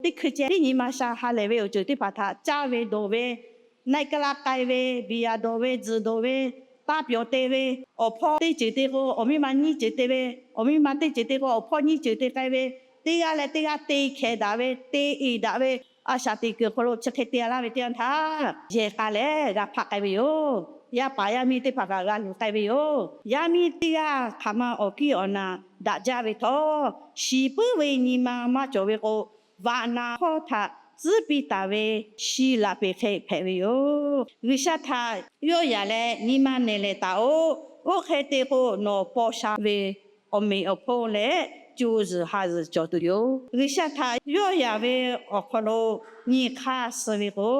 teˇ hkui ceh tiˉ nyi ma sha ha lehˬ ve awˬ ceuˬ teˇ hpaˍ htaꞈ caˇ ve dawˬ ve, na-e ka la k'ai ve, biˬ yaꞈ dawˬ ve, tzuhˬ dawˬ ve, taˇ pyawˬ te ve, awˬ hpawˇ teˇ ceuˬ te k'o awˬ miˇ ma nyiˇ ceuˬ te ve, awˬ miˇ ma teˇ ceuˬ te k'o awˬ hpawˇ nyiˇ ceuˬ te k'ai ve, teˇ g'aˇ leh teˇ g'aˇ te hkeh daꞈ ve, te iˍ daꞈ ve, a shaꞈ teꞈ kuiˬ awˬ hk'aw lo chi hk'e te laˇ ve teˇ yanˇ htaˇ, yehˬ k'a lehˬ g'a hpaˆ k'ai ve yoˬ. Yaˇ paˍ yaˇ miˇ teˇ hpaˍ kaꞈ g'a luˬ k'ai ve yoˬ. Yaˇ miˇ teˇ g'aˇ hk'aˬ ma awˬ kiˇ awˬ naˍ daꞈ jaˇ ve htawˇ, shiˍ puiˉ ve nyi ma maˇ cawˬ ve k'o, vaꞈ naˍ hawˉ htaꞈ tcuhˉ piˇ taˍ ve shi laꞈ peˍ hk'e hpehꞈ ve yoˬ. G'uiˬsha htaꞈ yawˇ yaꞈ leh nyi ma nehˬ lehˍ taˍ-oꞈ. Oˇ hk'e te k'o, nawˬ paw sha ve awˬ meꞈ awˬ hponˇ leh co zuhˬ ha zuhˬ cawˬ tuˬ yoˬ. G'uiˬsha htaꞈ yawˇ yaꞈ ve awˬ hk'aw lo nyi hk'aˇ suh ve k'o,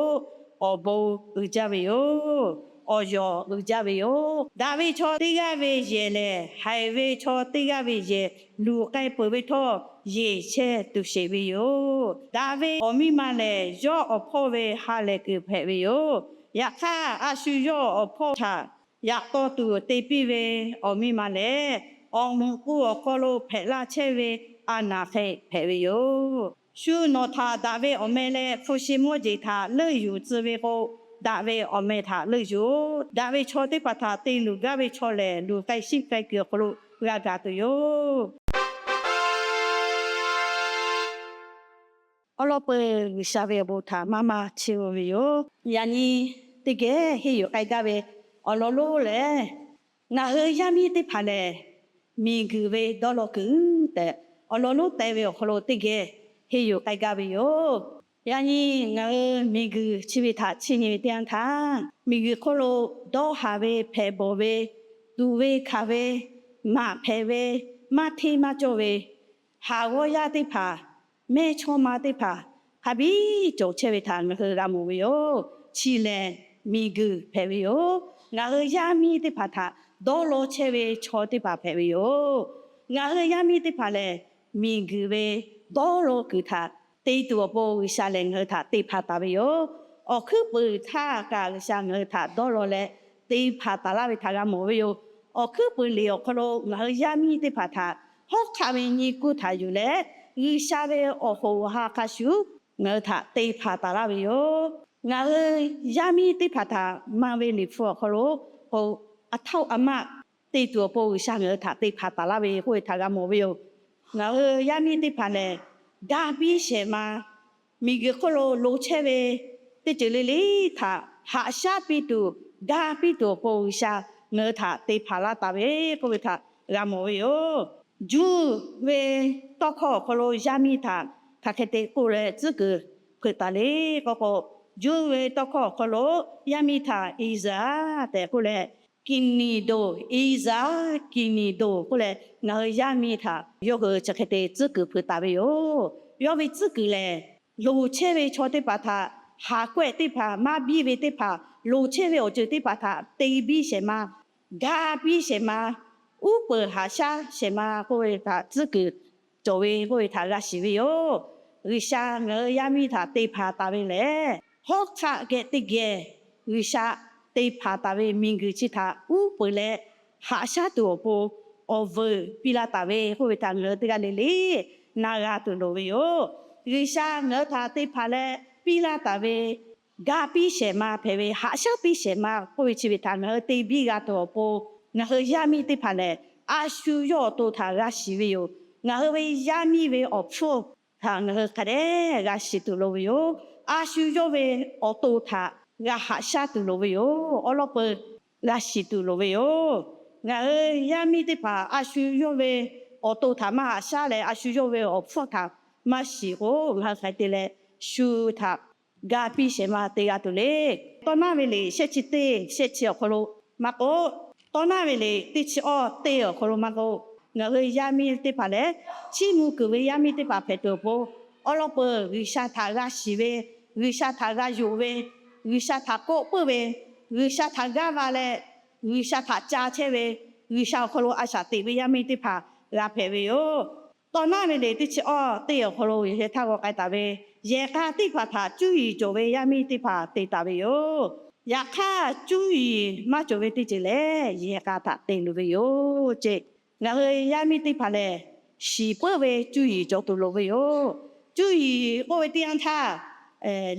awˬ bon uiˍ jaˇ ve yoˬ. Awˬ yawˬ uiˍ jaˇ ve yoˬ. Daꞈ ve chaw teˇ g'aˇ ve yehˬ lehˬ, haiˬ ve chaw teˇ g'aˇ ve yehˬ luˬ k'ai peuˬ ve htawˇ, yeˬ chehˇ tuˬ sheˍ ve yoˬ. Daꞈ ve awˬ miˇ ma lehˬ, yawˇ awˬ hpawˇ ve ha lehˬ kuiˬ hpehꞈ ve yoˬ. Yaꞈ hk'aˇ, a shu yawˇ awˬ hpawˇ htaꞈ yaꞈ taw tuˬ te piˇ ve awˬ miˇ ma lehˬ, awˬ moˍ k'u awˬ hk'aw lo hpehꞈ la chehˇ ve a naˍ hk'e hpehꞈ ve yoˬ. Shu nawˬ htaꞈ daꞈ ve awˬ meh leh hpu shi mawˇ jeˬ htaꞈ leuˆ yuˬ tcuh ve k'o, daꞈ ve awˬ meh htaꞈ leuˆ yuˬ-oˬ. Daꞈ ve chaw teˇ hpaˍ htaꞈ te luˬ gaˇ ve chaw lehˬ, luˬ k'ai shiˉ k'ai kuiˬ awˬ hk'aw lo g'a gaˬ tuˬ yoˬ. Awˬ lawn peuˬ, G'uiˬsha ve awˬ bon htaꞈ maˇ maˇ chiˇ mvuh ve yoˬ. Yaꞈ nyi teˇ geh henˇ yuˬ k'ai gaˇ ve awˬ lawn lonˉ lehˬ, ngaˬ hui yaˇ miˇ teˇ hpaˍ lehˬ, miˬguiˬ ve dawˇ law kuiˬ tehꞈ, awˬ lawn lonˉ teh ve awˬ hk'aw lo teˇ geh henˇ yuˬ k'ai gaˇ ve yoˬ. Yaꞈ nyi ngaˬ hui miˬguiˬ chi ve htaꞈ chiˇ nyi ve teˇ yanˇ htaˇ, miˬguiˬ hk'oˆ lo dawˇ haˍ ve, hpehꞈ bawˬ ve, tuꞈ ve hkanˍ ve, maꞈ hpehꞈ ve, maˇ hteˇ maˇ cawˇ ve, haˍ g'awˇ yaˇ teˇ hpaˍ, mehˇchawˇma teˇ hpaˍ hk'a biˉ cawˬ chehˇ ve htaꞈ ngaˬ hui g'a mawˬ ve yoˬ. Chi lehˬ, miˬguiˬ hpehꞈ ve yoˬ. Ngaˬ hui yaˇ miˇ teˇ hpaˍ htaꞈ dawˇ law chehˇ ve chaw teˇ hpaˍ hpehꞈ ve yoˬ. Ngaˬ hui yaˇ miˇ teˇ hpaˍ lehˬ, miˬguiˬ ve dawˇ law kuiˬ htaꞈ te tuˬ awˬ pon G'uiˬsha lehˬ ngaˬ hui htaꞈ te hpanˍ taˍ ve yoˬ. Awˬ hkuiˉ puiˍ htaˇ kaꞈ G'uiˬsha ngaˬ hui htaꞈ dawˇ law leh te hpanˍ taˍ laˇ ve htaꞈ g'a mawˬ ve yoˬ. Awˬ hkuiˉ puiˍ liꞈ awˬ hk'aw lo ngaˬ hui yaˇ miˇ teˇ hpaˍ htaꞈ hawˉ hk'aˆ ve nyi kuˇ htaꞈ yuˬ leh, G'uiˬsha ve awˬ hoꞈ awˬ ha hk'a shuˍ ngaˬ hui htaꞈ te hpanˍ taˍ laˇ ve yoˬ. Ngaˬ hui yaˇ miˇ teˇ hpaˍ htaꞈ maˇ ve liꞈ hpu awˬ hk'aw lo k'o, a htaˆ a maˆ te tuˬ awˬ pon G'uiˬsha ngaˬ hui htaꞈ te hpanˍ taˍ laˇ ve k'oˆ ve htaꞈ g'a mawˬ ve yoˬ. Ngaˬ hui yaˇ miˇ teˇ hpaˍ lehˬ, ga piˇ shehˍ ma, miˬguiˬ hk'oˆ lo loˍ chehˇ ve teˇ ceuˬ le le htaꞈ haꞈ shaˉ piˇ tuˬ, ga piˇ tuˬ awˬ pon G'uiˬsha ngaˬ hui htaꞈ te hpanˍ laˇ taˍ ve k'oˆ ve htaꞈ g'a mawˬ ve yoˬ. Juˇ ve tawˇ hkawˇ awˬ hk'aw lo yaˇ miˇ htaꞈ hk'aˬ hk'e te k'oˆ leh tcuhˉ kuiˬ hpeuꞈ taˍ le k'oˆ k'o, Juˇ ve tawˇ hkawˇ awˬ hk'aw lo yaˇ miˇ htaꞈ Iˉzaˍaˍ tehꞈ k'oˆ leh, Kiˍniˍdoˍ, Iˉzaˍaˍ Kiˍniˍdoˍ k'oˆ leh, ngaˬ hui yaˇ miˇ htaꞈ yawˇ hui chi hk'e te tcuhˉ kuiˬ hpeuꞈ taˍ ve yoˬ. Yawˇ ve tcuhˉ kuiˬ lehˬ, loˍ chehˇ ve chaw teˇ hpaˍ htaꞈ haˍ kawehˆ teˇ hpaˍ, maˇ biˇ ve teˇ hpaˍ, loˍ chehˇ ve awˬ ceuˬ teˇ hpaˍ htaꞈ te biˇ shehˍ ma, ga piˇ shehˍ ma, uˉ peunˍ haꞈ shaˉ shehˍ ma k'oˆ ve htaꞈ tcuhˉ kuiˬ cawˬ ve k'oˆ ve htaꞈ g'a shiˍ ve yoˬ. G'uiˬsha ngaˬ hui yaˇ miˇ htaꞈ te hpanˍ taˍ ve lehˬ, hawˉ hk'aˆ geh teˇ geh G'uiˬsha te hpanˍ taˍ ve miˬguiˬ chi htaꞈ uˉ peunˍ leh haꞈ shaˉ tuˬ awˬ pon awˬ vuiˬ piˇ laˇ taˍ ve k'oˆ ve htaꞈ ngaˬ hui teˇ g'aˇ le le na g'a tuˬ loˍ ve yoˬ. G'uiˬsha ngaˬ hui htaꞈ te hpanˍ leh piˇ laˇ taˍ ve ga piˇ shehˍ ma hpehꞈ ve, haꞈ shaˉ piˇ shehˍ ma k'oˆ ve chi ve htaꞈ ngaˬ hui te biˇ g'a tuˬ awˬ pon, ngaˬ hui yaˇ miˇ teˇ hpaˍ lehˬ, a shu yawˇ awˬ to htaꞈ g'a shiˍ ve yoˬ. Ngaˬ hui ve yaˇ miˇ ve awˬ hpfuhˇ htaꞈ ngaˬ hui hk'a dehꞈ g'a shiˍ tuˬ loˍ ve yoˬ. A shu yawˇ ve awˬ to htaꞈ g'a haꞈ shaˉ tuˬ loˍ ve yoˬ. Awˬ lawn peuˬ g'a shiˍ tuˬ loˍ ve yoˬ. Ngaˬ hui yaˇ miˇ teˇ hpaˍ a shu yawˇ ve awˬ to htaꞈ maˇ haꞈ shaˉ leh, a shu yawˇ ve awˬ hpfuhˇ htaꞈ maˇ shiˍ k'o, ngaˬ hui hk'aˬ hk'e te leh shu htaꞈ ga piˇ shehˍ ma te g'a tuˬ le. Tawˇ naˉ ve liꞈ shehˆ chi teˇ shehˆ chi awˬ hk'aw lo maˇ k'oˆ, tawˇ naˉ ve liꞈ teˇ chi awˇ teˇ awˬ hk'aw lo maˇ k'oˆ, ngaˬ hui yaˇ miˇ teˇ hpaˍ lehˬ, chiˇ mvuh kuiˬ ve yaˇ miˇ teˇ hpaˍ hpehꞈ tuˬ awˬ pon, awˬ lawn peuˬ G'uiˬsha htaꞈ g'a shiˍ ve, G'uiˬsha htaꞈ g'a yonˍ ve, G'uiˬsha htaꞈ kawˆ peuˇ ve, G'uiˬsha htaꞈ gaˇ va leh, G'uiˬsha htaꞈ ca chehˇ ve, G'uiˬsha awˬ hk'aw lo a shaꞈ teꞈ ve yaˇ miˇ teˇ hpaˍ g'a hpehꞈ ve yoˬ. Tawˇ naˉ ve liꞈ teˇ chi awˇ teˇ awˬ hk'aw lo yehˬ htaˇ g'aw k'ai taˍ ve, yehˬ k'a teˇ hpaˍ htaꞈ cuˇ yiˍ cawˬ ve yaˇ miˇ teˇ hpaˍ te taˍ ve yoˬ. Yaꞈ hk'aˇ, cuˇ yiˍ maˇ cawˬ ve teˇ ceuˬ lehˬ, yehˬ k'a htaꞈ te luˬ ve yoˬ ce. Ngaˬ hui yaˇ miˇ teˇ hpaˍ lehˬ, shiˍ puiˉ ve cuˇ yiˍ cawˬ tuˬ loˍ ve yoˬ. Cuˇ yiˍ k'oˆ ve teˇ yanˇ htaˇ,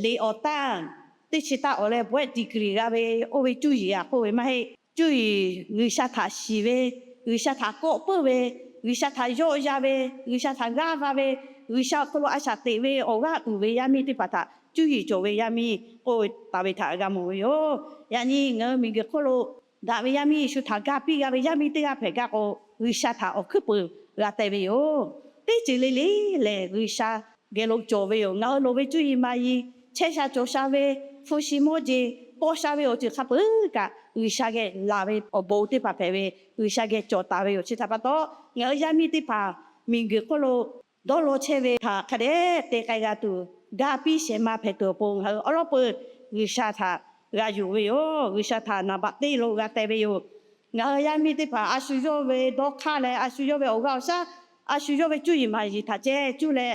liꞈ awˬ tanˇ teˇ chi taˇ awˬ leh bawehˆ degree g'a ve oˇ ve cuˇ yiˍ aꞈ k'oˆ ve maˇ heˆ. Cuˇ yiˍ G'uiˬsha htaꞈ shiˍ ve, G'uiˬsha htaꞈ kawˆ puiˉ ve, G'uiˬsha htaꞈ yawˆ yan ve, G'uiˬsha htaꞈ g'aˇ va ve, G'uiˬsha awˬ hk'aw lo a shaꞈ teꞈ ve awˬ g'aˇ uiˍ ve yaˇ miˇ teˇ hpaˍ htaꞈ cuˇ yiˍ cawˬ ve yaˇ miˇ k'oˆ taˍ ve htaꞈ g'a mawˬ ve yoˬ. Yaꞈ nyi ngaˬ hui miˬguiˬ hk'oˆ lo daꞈ ve yaˇ miˇ shu htaꞈ ga piˇ g'a ve yaˇ miˇ teˇ g'aˇ hpehꞈ gaˇ k'o, G'uiˬsha htaꞈ awˬ hkuiˉ puiˍ g'a teh ve yoˬ. Teˇ ceuˬ le le lehˬ, G'uiˬsha geh lo cawˬ ve yoˬ. Ngaˬ hui loˍ ve cuˇ yiˍ maˍ yiˍ, chehˇ sha cawˬ sha ve, hpu shi mawˇ jeˬ, paw sha ve awˬ ceuˬ hk'a peuˬ kaꞈ, G'uiˬsha geh laˬ ve awˬ bon teˇ hpaˍ hpehꞈ ve, G'uiˬsha geh cawˬ taˍ ve yoˬ. Chi htaꞈ pa taw, ngaˬ hui yaˇ miˇ teˇ hpaˍ miˬguiˬ hk'oˆ lo dawˇ law chehˇ ve htaꞈ hk'a dehꞈ te k'ai g'a tuˬ, ga piˇ shehˍ ma hpehꞈ tuˬ awˬ pon ngaˬ hui awˉ lawˉ peuˬ G'uiˬsha htaꞈ g'a yonˍ ve yoˬ. G'uiˬsha htaꞈ naˍ baꞈ teˇ lo g'a teh ve yoˬ. Ngaˬ hui yaˇ miˇ teˇ hpaˍ a shu yawˇ ve dawˇ hk'aˇ leh, a shu yawˇ ve awˬ g'aˇ awˬ shaˉ, a shu yawˇ ve cuˇ yiˍ maˍ yiˍ htaꞈ ceh cuˇ leh,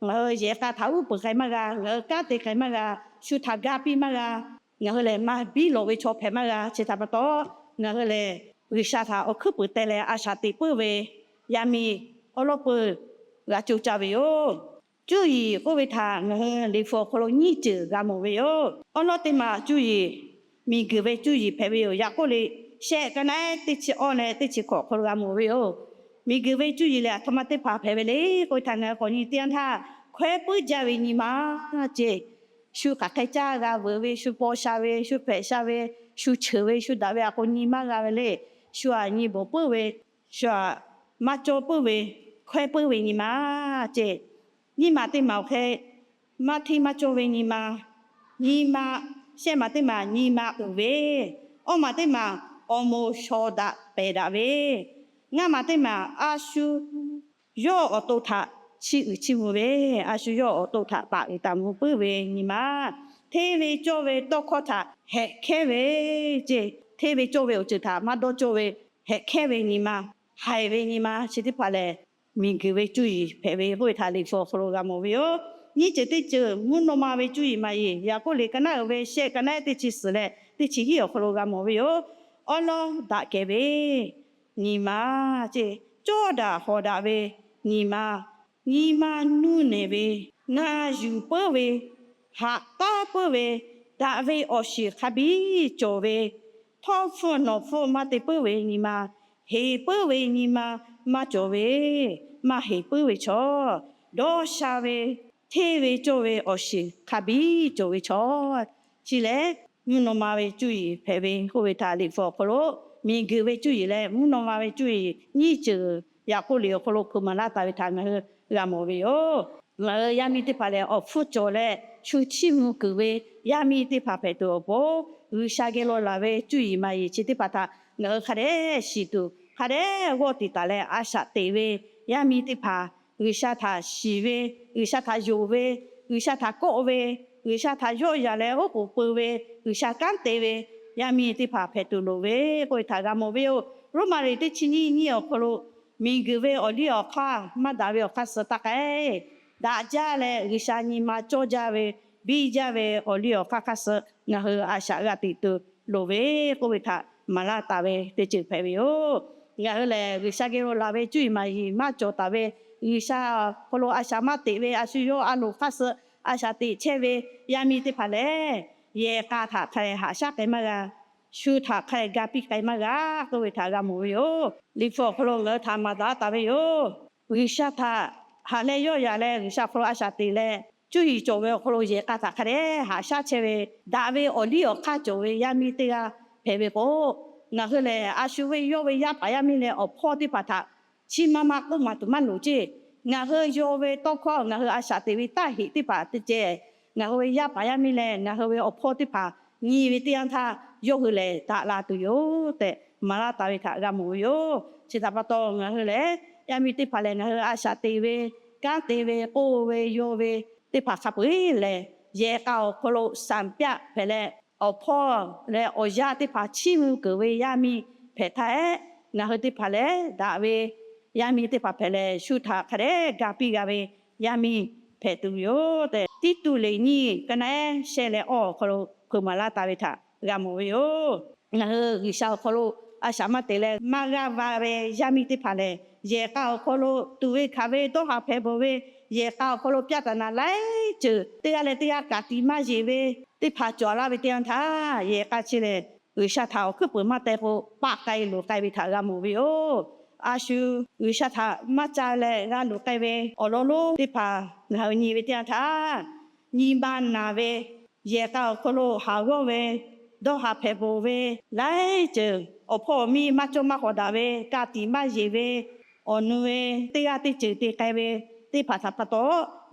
ngaˬ hui yehˬ k'a htaꞈ uˉ peunˍ k'ai maˇ g'a, ngaˬ hui kanˉ te k'ai maˇ g'a, shu htaꞈ ga piˇ maˇ g'a, ngaˬ hui lehˬ maˇ biˇ lawˬ ve chaw hpehꞈ maˇ g'a. Chi htaꞈ pa taw, ngaˬ hui lehˬ G'uiˬsha htaꞈ awˬ hkuiˉ puiˍ teh leh a shaꞈ teꞈ puiˉ ve yaˇ miˇ awˉ lawˉ peuˬ g'a co caˇ ve yoˬ. Cuˇ yiˍ k'oˆ ve htaꞈ ngaˬ hui Liꞈ hpu awˬ hk'aw lo nyiˇ ceuˬ g'a mawˬ ve yoˬ. Awˉ lawˉ teˇ maˬ cuˇ yiˍ, miˬguiˬ ve cuˇ yiˍ hpehꞈ ve yoˬ. Yaˍkoˆ liꞈ shehˆ ka naˉ teˇ chi awˇ leh teˇ chi hkawꞈ awˬ hk'aw lo g'a mawˬ ve yoˬ. Miˬguiˬ ve cuˇ yiˍ lehˬ, aˬ htoꞈ ma teˇ hpaˍ hpehꞈ ve le k'oˆ ve htaꞈ ngaˬ hui k'awꞈ nyi teˇ yanˇ htaˇ, hkawehˉ puiˉ jaˇ ve nyi ma ceˇ. Shu hk'aˬ hk'e caˇ g'a veuꞈ ve, shu paw sha ve, shu hpehꞈ sha ve, shu cheuˬ ve, shu daꞈ ve aꞈ k'o nyi maˇ g'a ve le. Shu aꞈ nyi bawˬ puiˉ ve, shu aꞈ maˇ cawˇ puiˉ ve, hkawehˉ puiˉ ve nyi ma ceˇ. Nyiˇ maˬ teˇ maˬ awˬ hk'e maˇ hteˇ maˇ cawˇ ve nyi ma, nyi ma, shehˆ maˬ teˇ maˬ nyi ma uiˍ ve, awˇ maˬ teˇ maˬ awˬ moˍ shawˍ daꞈ pehˬ daꞈ ve, ngaˇ maˬ teˇ maˬ a shu yawˇ awˬ to htaꞈ chiˇ uiˍ chiˇ mvuh ve, a shu yawˇ awˬ to htaꞈ taˍ uiˍ taˍ mvuh puiˉ ve nyi ma, hteˇ ve cawˇ ve tawˇ hkawˇ htaꞈ hehꞈ hkehˇ ve ceˇ. Hteˇ ve cawˇ ve awˬ ceuˬ htaꞈ maˇ dawˇ cawˇ ve hehꞈ hkehˇ ve nyi ma, haiˬ ve nyi ma chi teˇ hpaˍ lehˬ, miˬguiˬ ve cuˇ yiˍ hpehꞈ ve k'oˆ ve htaꞈ Liꞈ hpu awˬ hk'aw lo g'a mawˬ ve yoˬ. Nyiˇ ceuˬ teˇ ceuˬ mvuhˇ naw ma ve cuˇ yiˍ maˍ yiˍ, Yaˍkoˆ liꞈ ka naˉ uiˍ ve shehˆ ka naˉ teˇ chi suhˍ leh teˇ chi hiˉ awˬ hk'aw lo g'a mawˬ ve yoˬ. Awˉ lawˉ daꞈ kehˬ ve nyi ma ceˇ, cawˇ daꞈ hawˍ daꞈ ve nyi ma, nyi ma nuˇ nehˬ ve, na yuˬ puiˉ ve, haꞈ taˉ puiˉ ve, daꞈ ve awˬ shiˍ hk'a biˇ cawˬ ve, htawˇ hpfuhˇ nawˬ hpfuhˇ maˇ te puiˉ ve nyi ma, heˍ puiˉ ve nyi ma maˇ cawˬ ve, maˇ heˍ puiˉ ve chaw, dawˇ sha ve, hteˇ ve cawˇ ve awˬ shiˍ hk'a biˇ cawˬ ve chaw, chi lehˬ mvuhˇ naw ma ve cuˇ yiˍ hpehꞈ ve k'oˆ ve htaꞈ Liꞈ hpu awˬ hk'aw lo, miˬguiˬ ve cuˇ yiˍ leh mvuhˇ naw ma ve cuˇ yiˍ nyiˇ ceuˬ Yaˍkoˆ liꞈ awˬ hk'aw lo hpeuꞈ maˍ laˇ taˍ ve htaꞈ ngaˬ hui g'a mawˬ ve yoˬ. Ngaˬ hui yaˇ miˇ teˇ hpaˍ lehˬ, awˬ hpfuhˇ cawˬ leh shu chiˇ mvuh kuiˬ ve yaˇ miˇ teˇ hpaˍ hpehꞈ tuˬ awˬ pon, G'uiˬsha geh lo laˬ ve cuˇ yiˍ maˍ yiˍ chi teˇ hpaˍ htaꞈ ngaˬ hui hk'a dehꞈ shiˍ tuˬ, hk'a dehꞈ g'awˇ tiꞈ taˍ leh a shaꞈ teꞈ ve yaˇ miˇ teˇ hpaˍ, G'uiˬsha htaꞈ shiˍ ve, G'uiˬsha htaꞈ yonˍ ve, G'uiˬsha htaꞈ kawˆ ve, G'uiˬsha htaꞈ yawˆ yan leh oˉ k'oˍ peu ve, G'uiˬsha kanˉ te ve yaˇ miˇ teˇ hpaˍ hpehꞈ tuˬ loˍ ve k'oˆ ve htaꞈ g'a mawˬ ve yoˬ. Roˉmaꞈ liꞈ teˇ chi nyiˇ nyiˇ awˬ hk'aw lo, miˬguiˬ ve awˬ liˇ awˬ hk'aˇ maˇ daꞈ ve awˬ hk'aˇ suh taˇ k'ai, daꞈ jaˇ leh G'uiˬsha nyi ma cawˇ jaˇ ve, biˇ jaˇ ve awˬ liˇ awˬ hk'aˇ hk'aˇ suh ngaˬ hui a shaꞈ g'a teꞈ tuˬ loˍ ve k'oˆ ve htaꞈ maˍ laˇ taˍ ve teˇ ceuˬ hpehꞈ ve yoˬ. Ngaˬ hui lehˬ, G'uiˬsha geh lo laˬ ve cuˇ yiˍ maˍ yiˍ maˇ cawˬ taˍ ve, G'uiˬsha hk'aw lo a shaꞈ maˇ teꞈ ve, a shu yawˇ a loˍ hk'aˇ suh a shaꞈ teꞈ chehˇ ve yaˇ miˇ teˇ hpaˍ lehˬ, yehˬ k'a htaꞈ hk'a leh haꞈ shaˉ k'ai maˇ g'a, shu htaꞈ hk'a leh ga piˇ k'ai maˇ g'a k'oˆ ve htaꞈ g'a mawˬ ve yoˬ. Liꞈ hpu awˬ hk'aw lo ngaˬ hui htaꞈ maˍ daꞈ taˍ ve yoˬ. G'uiˬsha htaꞈ haꞈ leh yawˆ yan leh G'uiˬsha hk'aw lo a shaꞈ teꞈ leh, cuˇ yiˍ cawˬ ve awˬ hk'aw lo yehˬ k'a htaꞈ hk'a dehꞈ haꞈ shaˉ chehˇ ve, daꞈ ve awˬ liˇ awˬ hk'aˇ cawˬ ve yaˇ miˇ teˇ g'aˇ hpehꞈ ve k'o, ngaˬ hui lehˬ, a shu ve yawˇ ve yaˇ paˍ yaˇ miˇ leh awˬ hpawˇ teˇ hpaˍ htaꞈ chi ma ma k'oˆ maˍ tuˬ maˇ loˍ ceˇ. Ngaˬ hui yaw ve tawˇ hkawˇ, ngaˬ hui a shaꞈ teꞈ ve taˇ heꞈ teˇ hpaˍ teˇ ceh, ngaˬ hui ve yaˇ paˍ yaˇ miˇ leh ngaˬ hui ve awˬ hpawˇ teˇ hpaˍ nyi ve teˇ yanˇ htaˇ, yawˇ hui lehˬ daꞈ la tuˬ yoˬ tehꞈ maˍ laˇ taˍ ve htaꞈ g'a mawˬ ve yoˬ. Chi htaꞈ pa taw, ngaˬ hui lehˬ yaˇ miˇ teˇ hpaˍ lehˬ, ngaˬ hui a shaꞈ teꞈ ve, kanˉ te ve, k'oˆ ve, yaw ve teˇ hpaˍ hk'a peu-eˬ lehˬ, yehˬ k'a awˬ hk'aw lo sanˍ pyaˆ hpehꞈ leh, awˬ hpawˇ leh awˬ yaˇ teˇ hpaˍ chiˇ mvuh keunˍ ve yaˇ miˇ hpehꞈ htaˇ ehˉ, ngaˬ hui teˇ hpaˍ lehˬ daꞈ ve yaˇ miˇ teˇ hpaˍ hpehꞈ leh, shu htaꞈ hk'a dehꞈ ga piˇ g'a ve yaˇ miˇ hpehꞈ tuˬ yoˬ tehꞈ, Tiˇtuˆ liꞈ nyiˇ ka naˉ shehˆ leh awˇ awˬ hk'aw lo hpeuꞈ maˍ laˇ taˍ ve htaꞈ g'a mawˬ ve yoˬ. Ngaˬ hui G'uiˬsha awˬ hk'aw lo a shaꞈ maˇ teꞈ leh maˇ g'aˇ va ve yaˇ miˇ teˇ hpaˍ lehˬ, yehˬ k'a awˬ hk'aw lo tuꞈ ve hkanˍ ve dawˇ haˍ hpehꞈ bawˬ ve, yehˬ k'a awˬ hk'aw lo pyaˇ taˍ naˍ laiˉ ceuˬ teˇ g'aˇ leh teˇ g'aˇ kaꞈ tiꞈ maˇ yeˬ ve teˇ hpaˍ cawˬ laˇ ve teˇ yanˇ htaˇ, yehˬ k'a chi lehˬ G'uiˬsha htaꞈ awˬ hkuiˉ peuˬ maˇ teh k'o, paˆ k'ai loˍ k'ai ve htaꞈ g'a mawˬ ve yoˬ. A shu G'uiˬsha htaꞈ maˇ ca leh g'a loˍ k'ai ve awˬ lawn lonˉ teˇ hpaˍ ngaˬ hui nyi ve teˇ yanˇ htaˇ, nyi ma naˬ ve, yehˬ k'a awˬ hk'aw lo haˍ g'awˇ ve, dawˇ haˍ hpehꞈ bawˬ ve, laiˉ ceuˬ awˬ hpawˇ awˬ miˇ maˇ cawˇ maˇ hawˍ daꞈ ve, ka tiꞈ maˇ yeˬ ve, awˬ nu ve teˇ g'aˇ teˇ ceuˬ te k'ai ve teˇ hpaˍ htaꞈ pa taw,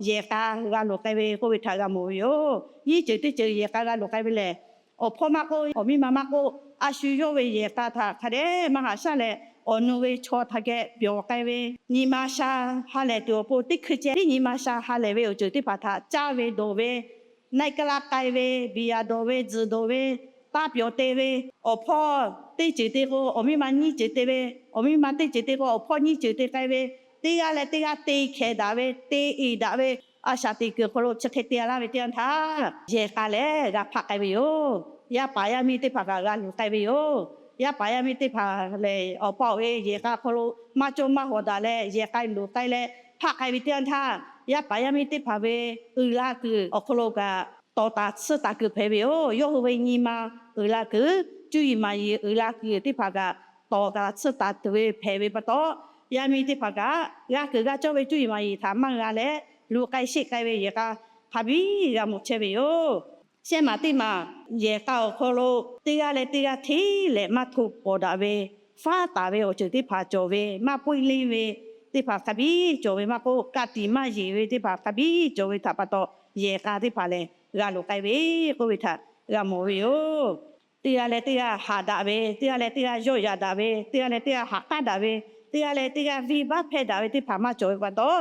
yehˬ k'a g'a loˍ k'ai ve k'oˆ ve htaꞈ g'a mawˬ ve yoˬ. Nyiˇ ceuˬ teˇ ceuˬ yehˬ k'a g'a loˍ k'ai ve lehˬ, awˬ hpawˇ maˇ k'oˆ, awˬ miˇ ma maˇ k'oˆ, a shu yawˇ ve yehˬ k'a htaꞈ hk'a dehꞈ maˇ haꞈ shaˉ leh, awˬ nu ve chaw htaꞈ geh pyawˬ k'ai ve, nyi ma sha ha lehˬ tuˬ awˬ pon teˇ hkui ceh tiˉ nyi ma sha ha lehˬ ve awˬ ceuˬ teˇ hpaˍ htaꞈ caˇ ve dawˬ ve, naˆ k'aˉ laˇ k'ai ve, biˬ yaꞈ dawˬ ve, tzuhˬ dawˬ ve, taˇ pyawˬ te ve, awˬ hpawˇ teˇ ceuˬ te k'o awˬ miˇ ma nyiˇ ceuˬ te ve, awˬ miˇ ma teˇ ceuˬ te k'o awˬ hpawˇ nyiˇ ceuˬ te k'ai ve, teˇ g'aˇ leh teˇ g'aˇ te hkeh daꞈ ve, te uiˍ daꞈ ve, a shaꞈ teꞈ kuiˬ awˬ hk'aw lo chi hk'e te laˇ ve teˇ yanˇ htaˇ, yehˬ k'a lehˬ g'a hpaˆ k'ai ve yoˬ. Yaˇ paˍ yaˇ miˇ teˇ hpaˍ kaꞈ g'a luˬ k'ai ve yoˬ. Yaˇ paˍ yaˇ miˇ teˇ hpaˍ lehˬ, awˬ pa awˬ e yehˬ k'a hk'aw lo maˇ cawˇ maˇ hawˍ daꞈ leh yehˬ k'a loˍ k'ai leh hpaˆ k'ai ve teˇ yanˇ htaˇ, yaˇ paˍ yaˇ miˇ teˇ hpaˍ ve uiˍ la kuiˬ awˬ hk'aw lo kaꞈ tawˍ taˍ tsuhˇ taˍ kuiˬ hpehꞈ ve yoˬ. Yawˇ hui ve nyi ma uiˍ la kuiˬ, cuˇ yiˍ maˍ yiˍ uiˍ la kuiˬ teˇ hpaˍ kaꞈ tawˍ taˍ tsuhˇ taˍ tuˬ ve hpehꞈ ve pa taw, yaˇ miˇ teˇ hpaˍ kaꞈ g'a kuiˬ g'a cawˇ ve cuˇ yiˍ maˍ yiˍ htaꞈ maˇ g'a leh, luˬ k'ai sheˆ k'ai ve yehˬ k'a hk'a biˇ g'a mawˬ chehˇ ve yoˬ. Shehˆ maˬ teˇ maˬ yehˬ k'a awˬ hk'aw lo teˇ g'aˇ leh teˇ g'aˇ hteˇ lehˍ maˇ hto pawˍ daꞈ ve, faˉ taˍ ve awˬ ceuˬ teˇ hpaˍ cawˬ ve, maˇ puiˉ leˇ ve teˇ hpaˍ hk'a biˇ cawˬ ve maˇ k'oˆ, ka tiꞈ maˇ yeˬ ve teˇ hpaˍ hk'a biˇ cawˬ ve htaꞈ pa taw, yehˬ k'a teˇ hpaˍ lehˬ g'a loˍ k'ai ve k'oˆ ve htaꞈ g'a mawˬ ve yoˬ. Teˇ g'aˇ leh teˇ g'aˇ haꞈ daꞈ ve, teˇ g'aˇ leh teˇ g'aˇ yawˆ yaꞈ daꞈ ve, teˇ g'aˇ leh teˇ g'aˇ haꞈ k'aˉ daꞈ ve, teˇ g'aˇ leh teˇ g'aˇ venˇbaˆ hpehˇ daꞈ ve teˇ hpaˍ maˇ cawˬ ve pa taw,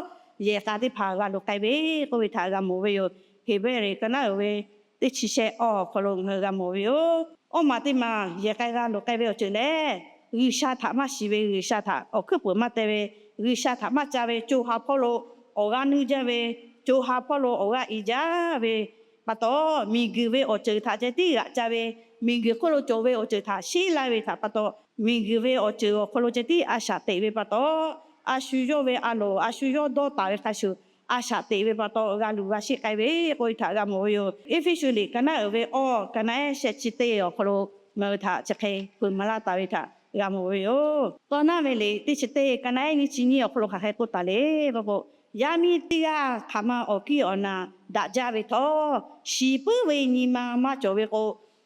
yehˬ k'a teˇ hpaˍ g'a loˍ k'ai ve k'oˆ ve htaꞈ g'a mawˬ ve yoˬ. Heˍbrehˇ ka naˉ uiˍ ve teˇ chi shehˆ awˬ hk'aw lo ngaˬ hui g'a mawˬ ve yoˬ. Awˇ maˬ teˇ maˬ yehˬ k'a g'a loˍ k'ai ve awˬ ceuˬ lehˬ, G'uiˬsha htaꞈ maˇ shiˍ ve, G'uiˬsha htaꞈ awˬ hkuiˉ peuˬ maˇ teh ve, G'uiˬsha htaꞈ maˇ ca ve, co ha hpawˇ lo awˬ g'aˇ nuˇ jaˇ ve, co ha hpawˇ lo awˬ g'aˇ i jaˇ ve pa taw, miˬguiˬ ve awˬ ceuˬ htaꞈ ceh tiˉ g'aꞈ ca ve, miˬguiˬ hk'oˆ lo cawˬ ve awˬ ceuˬ htaꞈ sheˉ laˇ ve htaꞈ pa taw, miˬguiˬ ve awˬ ceuˬ awˬ hk'aw lo ceh tiˉ a shaꞈ teꞈ ve pa taw, a shu yawˇ ve a loˍ, a shu yawˇ dawˇ taˍ ve hk'a shuˍ a shaꞈ teꞈ ve pa taw, g'a luˬ g'a sheˆ k'ai ve k'oˆ ve htaꞈ g'a mawˬ ve yoˬ. Eˇfeˇsuꞈ liꞈ ka naˉ uiˍ ve awˬ ka naˉ ehˉ shehˆ chi teˇ awˬ hk'aw lo ngaˬ hui htaꞈ chi hk'e peuˬ maˍ laˇ taˍ ve htaꞈ g'a mawˬ ve yoˬ. Tawˇ naˉ ve liꞈ teˇ chi teˇ ka naˉ ehˉ nyiˇ chi nyiˇ awˬ hk'aw lo hk'aˬ hk'e k'oˆ taˍ le k'o k'o, yaˇ miˇ teˇ g'aˇ hk'aˬ ma awˬ kiˇ awˬ naˬ daꞈ jaˇ ve htawˇ, shiˍ puiˉ ve nyi ma maˇ cawˬ ve k'o,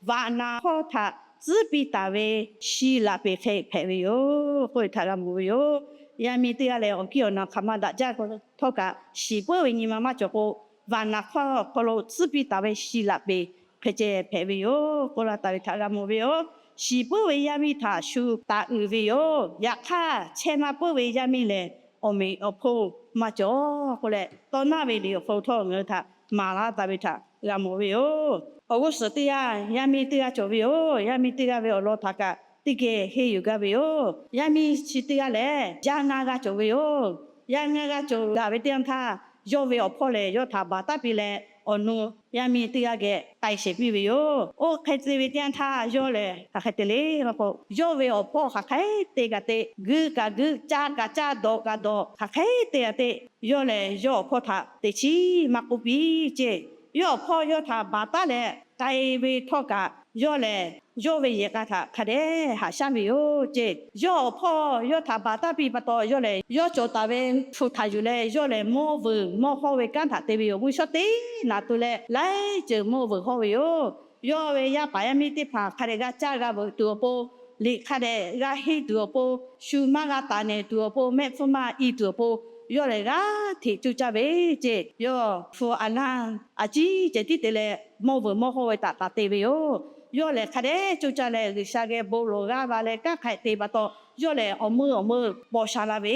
vaꞈ naˍ hkawˇ htaꞈ tcuhˉ piˇ taˍ ve shi laꞈ peˍ hk'e hpehꞈ ve yoˬ k'oˆ ve htaꞈ g'a mawˬ ve yoˬ. Yaˇ miˇ teˇ g'aˇ lehˬ, awˬ kiˇ awˬ naˬ hk'aˬ ma daꞈ jaˇ htawˇ kaꞈ, shiˍ puiˉ ve nyi ma maˇ cawˬ k'o, vaꞈ naˍ hkawˇ hk'aw lo tcuhˉ piˇ taˍ ve shi laꞈ peˍ hk'e ceh hpehꞈ ve yoˬ k'oˆ laˇ taˍ ve htaꞈ g'a mawˬ ve yoˬ. Shiˍ puiˉ ve yaˇ miˇ htaꞈ shu taˍ uiˍ ve yoˬ. Yaꞈ hk'aˇ, chehˇ maˇ puiˉ ve yaˇ miˇ lehˬ, awˬ meꞈ awˬ hponˇ maˇ cawˬ k'oˆ leh, tawˇ naˉ ve liꞈ awˬ hk'aw lo htawˇ ngaˬ hui htaꞈ maˍ laˇ taˍ ve htaꞈ g'a mawˬ ve yoˬ. Awˬ g'uˇ suhˍ teˇ g'aˇ yaˇ miˇ teˇ g'aˇ cawˬ ve yoˬ. Yaˇ miˇ teˇ g'aˇ ve awˬ lawn htaꞈ kaꞈ teˇ geh henˇ yuˬ gaˇ ve yoˬ. Yaˇ miˇ chi teˇ g'aˇ lehˬ, yaˇ ngaˇ g'aˇ cawˬ ve yoˬ. Yaˇ ngaˇ g'aˇ cawˬ daꞈ ve teˇ yanˇ htaˇ, yawˇ ve awˬ hpawˇ lehˬ yawˇ htaꞈ baˬ taˉ piˇ leh, awˬ nu yaˇ miˇ teˇ g'aˇ geh k'ai sheˍ piˇ ve yoˬ. Oˇ hk'e te ve teˇ yanˇ htaˇ, yawˇ lehˬ hk'aˬ hk'e te le k'o, yawˇ ve awˬ hpawˇ hk'aˬ hk'e te g'a te, guiˇ kaꞈ guiˇ, caˇ kaꞈ caˇ, dawˬ kaꞈ dawˬ, hk'aˬ hk'e te g'a te, yawˇ lehˬ yawˇ awˬ hpawˇ htaꞈ teꞈ chiˉ maˇ k'oˆ piˇ ceˇ. Yawˇ awˬ hpawˇ yawˇ htaꞈ baˬ taˉ leh k'ai ve htawˇ kaꞈ, yawˇ lehˬ yawˇ ve yehˬ k'a htaꞈ hk'a dehꞈ haꞈ shaˉ ve yoˬ ceˇ. Yawˇ awˬ hpawˇ yawˇ htaꞈ baˬ taˉ piˇ pa taw, yawˇ lehˬ yawˇ cawˬ taˍ ve hpu htaꞈ yuˬ leh yawˇ lehˬ mawˇ vuiˬ mawˇ hawˇ ve kanˉ htaꞈ te ve yoˬ. Mvuhˇ shawˉ teˇ naꞈ tu leh laiˉ ceuˬ mawˇ vuiˬ hawˇ ve yoˬ. Yawˇ ve yaˇ paˍ yaˇ miˇ teˇ hpaˍ hk'a dehꞈ g'a caˇ g'a veuꞈ tuˬ awˬ pon, liꞈ hk'a dehꞈ g'a henˇ tuˬ awˬ pon, shu maˇ g'a taˍ nehˬ tuˬ awˬ pon, mehˆ hpfuhˇ maˇ i tuˬ awˬ pon, yawˇ lehˬ g'aˇ hteꞈ coˇ caˇ ve ceˇ. Yawˇ hpu a naˇ a ciˉ ceh tiˉ te leh, mawˇ vuiˬ mawˇ hawˇ ve htaꞈ taˍ te ve yoˬ. Yawˇ lehˬ hk'a dehꞈ coˇ caˇ leh G'uiˬsha geh bon lawˬ g'aˇ va leh kanˉ hk'a te pa taw, yawˇ lehˬ awˬ meuˇ awˬ meuˇ paw sha la ve,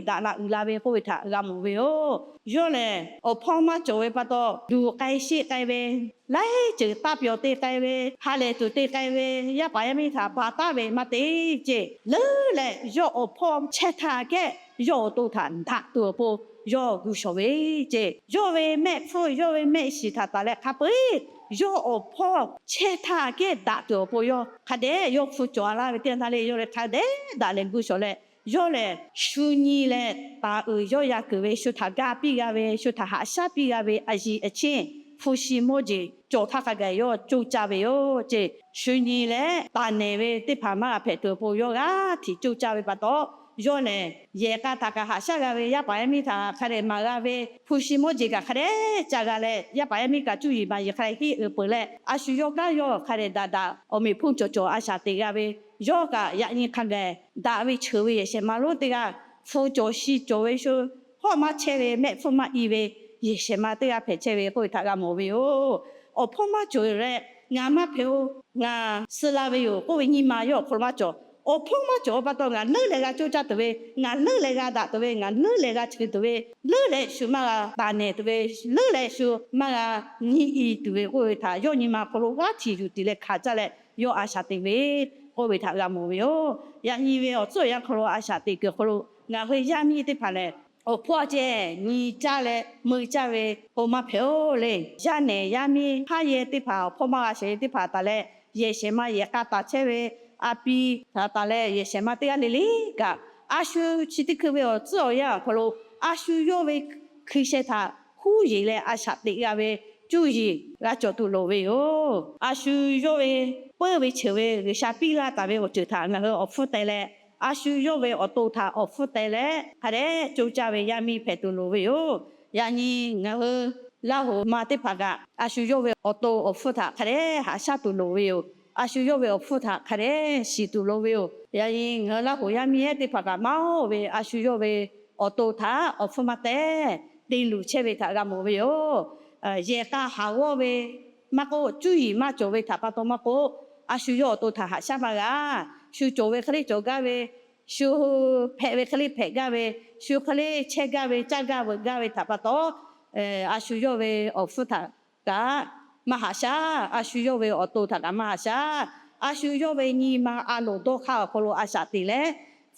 daꞈ la uiˍ la ve k'oˆ ve htaꞈ g'a mawˬ ve yoˬ. Yawˇ lehˬ awˬ hpawˇ maˇ cawˬ ve pa taw, luˬ k'ai sheˆ k'ai ve, laiˉ ceuˬ taˇ pyawˬ te k'ai ve, ha lehˬ tuˬ te k'ai ve, yaˇ paˍ yaˇ miˇ htaꞈ baˬ taˉ ve maˇ te ceˇ. Leuˉ leh yawˇ awˬ hpawˇ chehˇ htaˇ kehˉ yawˇ awˬ to htaꞈ daꞈ tuˬ awˬ pon yawˇ gu shawˍ ve ceˇ. Yawˇ ve mehˆ hpfuhˇ yawˇ ve mehˆ shiˍ htaꞈ taˍ leh hk'a peu-eˬ yawˇ awˬ hpawˇ chehˇ htaˇ kehˉ daꞈ tuˬ awˬ pon yawˇ hk'a dehꞈ yawˇ hpu cawˬ a laˇ ve teˇ yanˇ htaˇ le, yawˇ lehˬ hk'a dehꞈ daꞈ leh gu shawˍ leh, Yawˇ lehˬ, shu nyi leh taˍ uiˍ yawˇ yaˇ kuiˬ ve shu htaꞈ ga piˇ g'a ve, shu htaꞈ haꞈ shaˉ piˇ g'a ve a yiˍ a cheˇ hpu shi mawˇ jeˬ cawˬ htaˇ hk'a gaˬ yawˇ co caˇ ve yoˬ ceˇ. Shu nyi leh taˍ nehˬ ve teˇ hpaˍ maˇ g'a hpehꞈ tuˬ awˬ pon yawˇ g'aˇ htiꞈ co caˇ ve pa taw, yawˇ lehˬ yehˬ k'a htaꞈ kaꞈ haꞈ shaˉ g'a ve, yaˇ paˍ yaˇ miˇ htaꞈ hk'a dehꞈ maˍ g'a ve, hpu shi mawˇ jeˬ kaꞈ hk'a dehꞈ ca g'a leh, yaˇ paˍ yaˇ miˇ kaꞈ cuˇ yiˍ maˍ yiˍ hk'a dehꞈ henˇ uiˍ peuˬ leh, a shu yawˇ kanˉ yawˇ hk'a dehꞈ daꞈ daꞈ awˬ meꞈ hponˇ cawˬ cawˬ a shaꞈ teꞈ g'a ve, yawˇ kaꞈ yaꞈ nyi hk'a gaˬ daꞈ ve ceuˬ ve yehˬ shehˍ ma lonˉ teˇ g'aˇ, hpu cawˬ shi cawˬ ve shu hawˉ maˇ chehˇ ve, mehˆ hpfuhˇ maˇ i ve yehˬ shehˍ ma teˇ g'aˇ hpehꞈ chehˇ ve k'oˆ ve htaꞈ g'a mawˬ ve yoˬ. Awˬ hpawˇ maˇ cawˬ leh, Ngaˬ maˇ hpehꞈ-oˬ, ngaˬ suh la ve yoˬ k'oˆ ve nyi ma yawˇ awˬ hk'aw lo maˇ cawˬ. Awˬ hpawˇ maˇ cawˬ-a pa taw, ngaˬ leuˉ leh g'a coˇ caˇ tuˬ ve, ngaˬ leuˉ leh g'a daꞈ tuˬ ve, ngaˬ leuˉ leh g'a cheuˬ tuˬ ve, leuˉ leh shu maˇ g'a taˍ nehˬ tuˬ ve, leuˉ leh shu maˇ g'a nyi i tuˬ ve k'oˆ ve htaꞈ yawˇ nyi ma awˬ hk'aw lo g'aˇ htiꞈ yuˬ tiˍ leh hkanˍ caˇ leh yawˇ a shaꞈ teꞈ ve k'oˆ ve htaꞈ g'a mawˬ ve yoˬ. Yaꞈ nyi ve awˬ tcuhˉ awˬ yanˇ hk'aw lo a shaꞈ teꞈ kuiˬ awˬ hk'aw lo ngaˬ hui yaˇ miˇ teˇ hpaˍ lehˬ, awˬ hpawˇ a ceh nyi caˇ leh meuˇ caˇ ve k'o maˇ hpehꞈ-oˬ le. Yaˇ nehˬ yaˇ miˇ haˉ yehˇ teˇ hpaˍ, awˬ hpawˇ maˇ g'a shehˍ ve teˇ hpaˍ taˍ leh, yehˬ shehˍ ma yehˬ k'a taˍ chehˇ ve, a pi htaꞈ taˍ leh yehˬ shehˍ ma teˇ g'aˇ le le kaꞈ, a shu chi teˇ hkui ve awˬ tcuhˉ awˬ yanˇ awˬ hk'aw lo a shu yawˇ ve hkui sheh htaꞈ huˉ yeˬ leh a shaꞈ teꞈ g'a ve cuˇ yiˍ g'a cawˬ tuˬ loˍ ve yoˬ. A shu yawˇ ve peuˇ ve cheuˬ ve G'uiˬsha piˇ laˇ taˍ ve awˬ ceuˬ htaꞈ ngaˬ hui awˬ hpfuhˇ teh leh, a shu yawˇ ve awˬ to htaꞈ awˬ hpfuhˇ teh leh hk'a dehꞈ coˇ caˇ ve yaˇ miˇ hpehꞈ tuˬ loˍ ve yoˬ. Yaꞈ nyi ngaˬ hui Laˇ hoꞈ ma teˇ hpaˍ kaꞈ, a shu yawˇ ve awˬ to awˬ hpfuhˇ htaꞈ hk'a dehꞈ haꞈ shaˉ tuˬ loˍ ve yoˬ. A shu yawˇ ve awˬ hpfuhˇ htaꞈ hk'a dehꞈ shiˍ tuˬ loˍ ve yoˬ. Yaꞈ nyi ngaˬ hui Laˇ hoꞈ yaˇ miˇ ehˉ teˇ hpaˍ kaꞈ maˇ oˇ ve a shu yawˇ ve awˬ to htaꞈ awˬ hpfuhˇ maˇ teh te luˬ chehˇ ve htaꞈ g'a mawˬ ve yoˬ. Yehˬ k'a haˍ g'awˇ ve maˇ k'oˆ, cuˇ yiˍ maˇ cawˬ ve htaꞈ pa taw maˇ k'oˆ, a shu yawˇ awˬ to htaꞈ haꞈ shaˉ maˇ g'a. Shu cawˬ ve hk'e le cawˬ gaˇ ve, shu hpehꞈ ve hk'e le hpehꞈ gaˇ ve, shu hk'e le chehˇ gaˇ ve, caˇ gaˇ veuꞈ gaˇ ve htaꞈ pa taw, a shu yawˇ ve awˬ hpfuhˇ htaꞈ kaꞈ maˇ haꞈ shaˉ, a shu yawˇ ve awˬ to htaꞈ kaꞈ maˇ haꞈ shaˉ. A shu yawˇ ve nyi ma a loˍ dawˇ hk'aˇ awˬ hk'aw lo a shaꞈ teꞈ leh,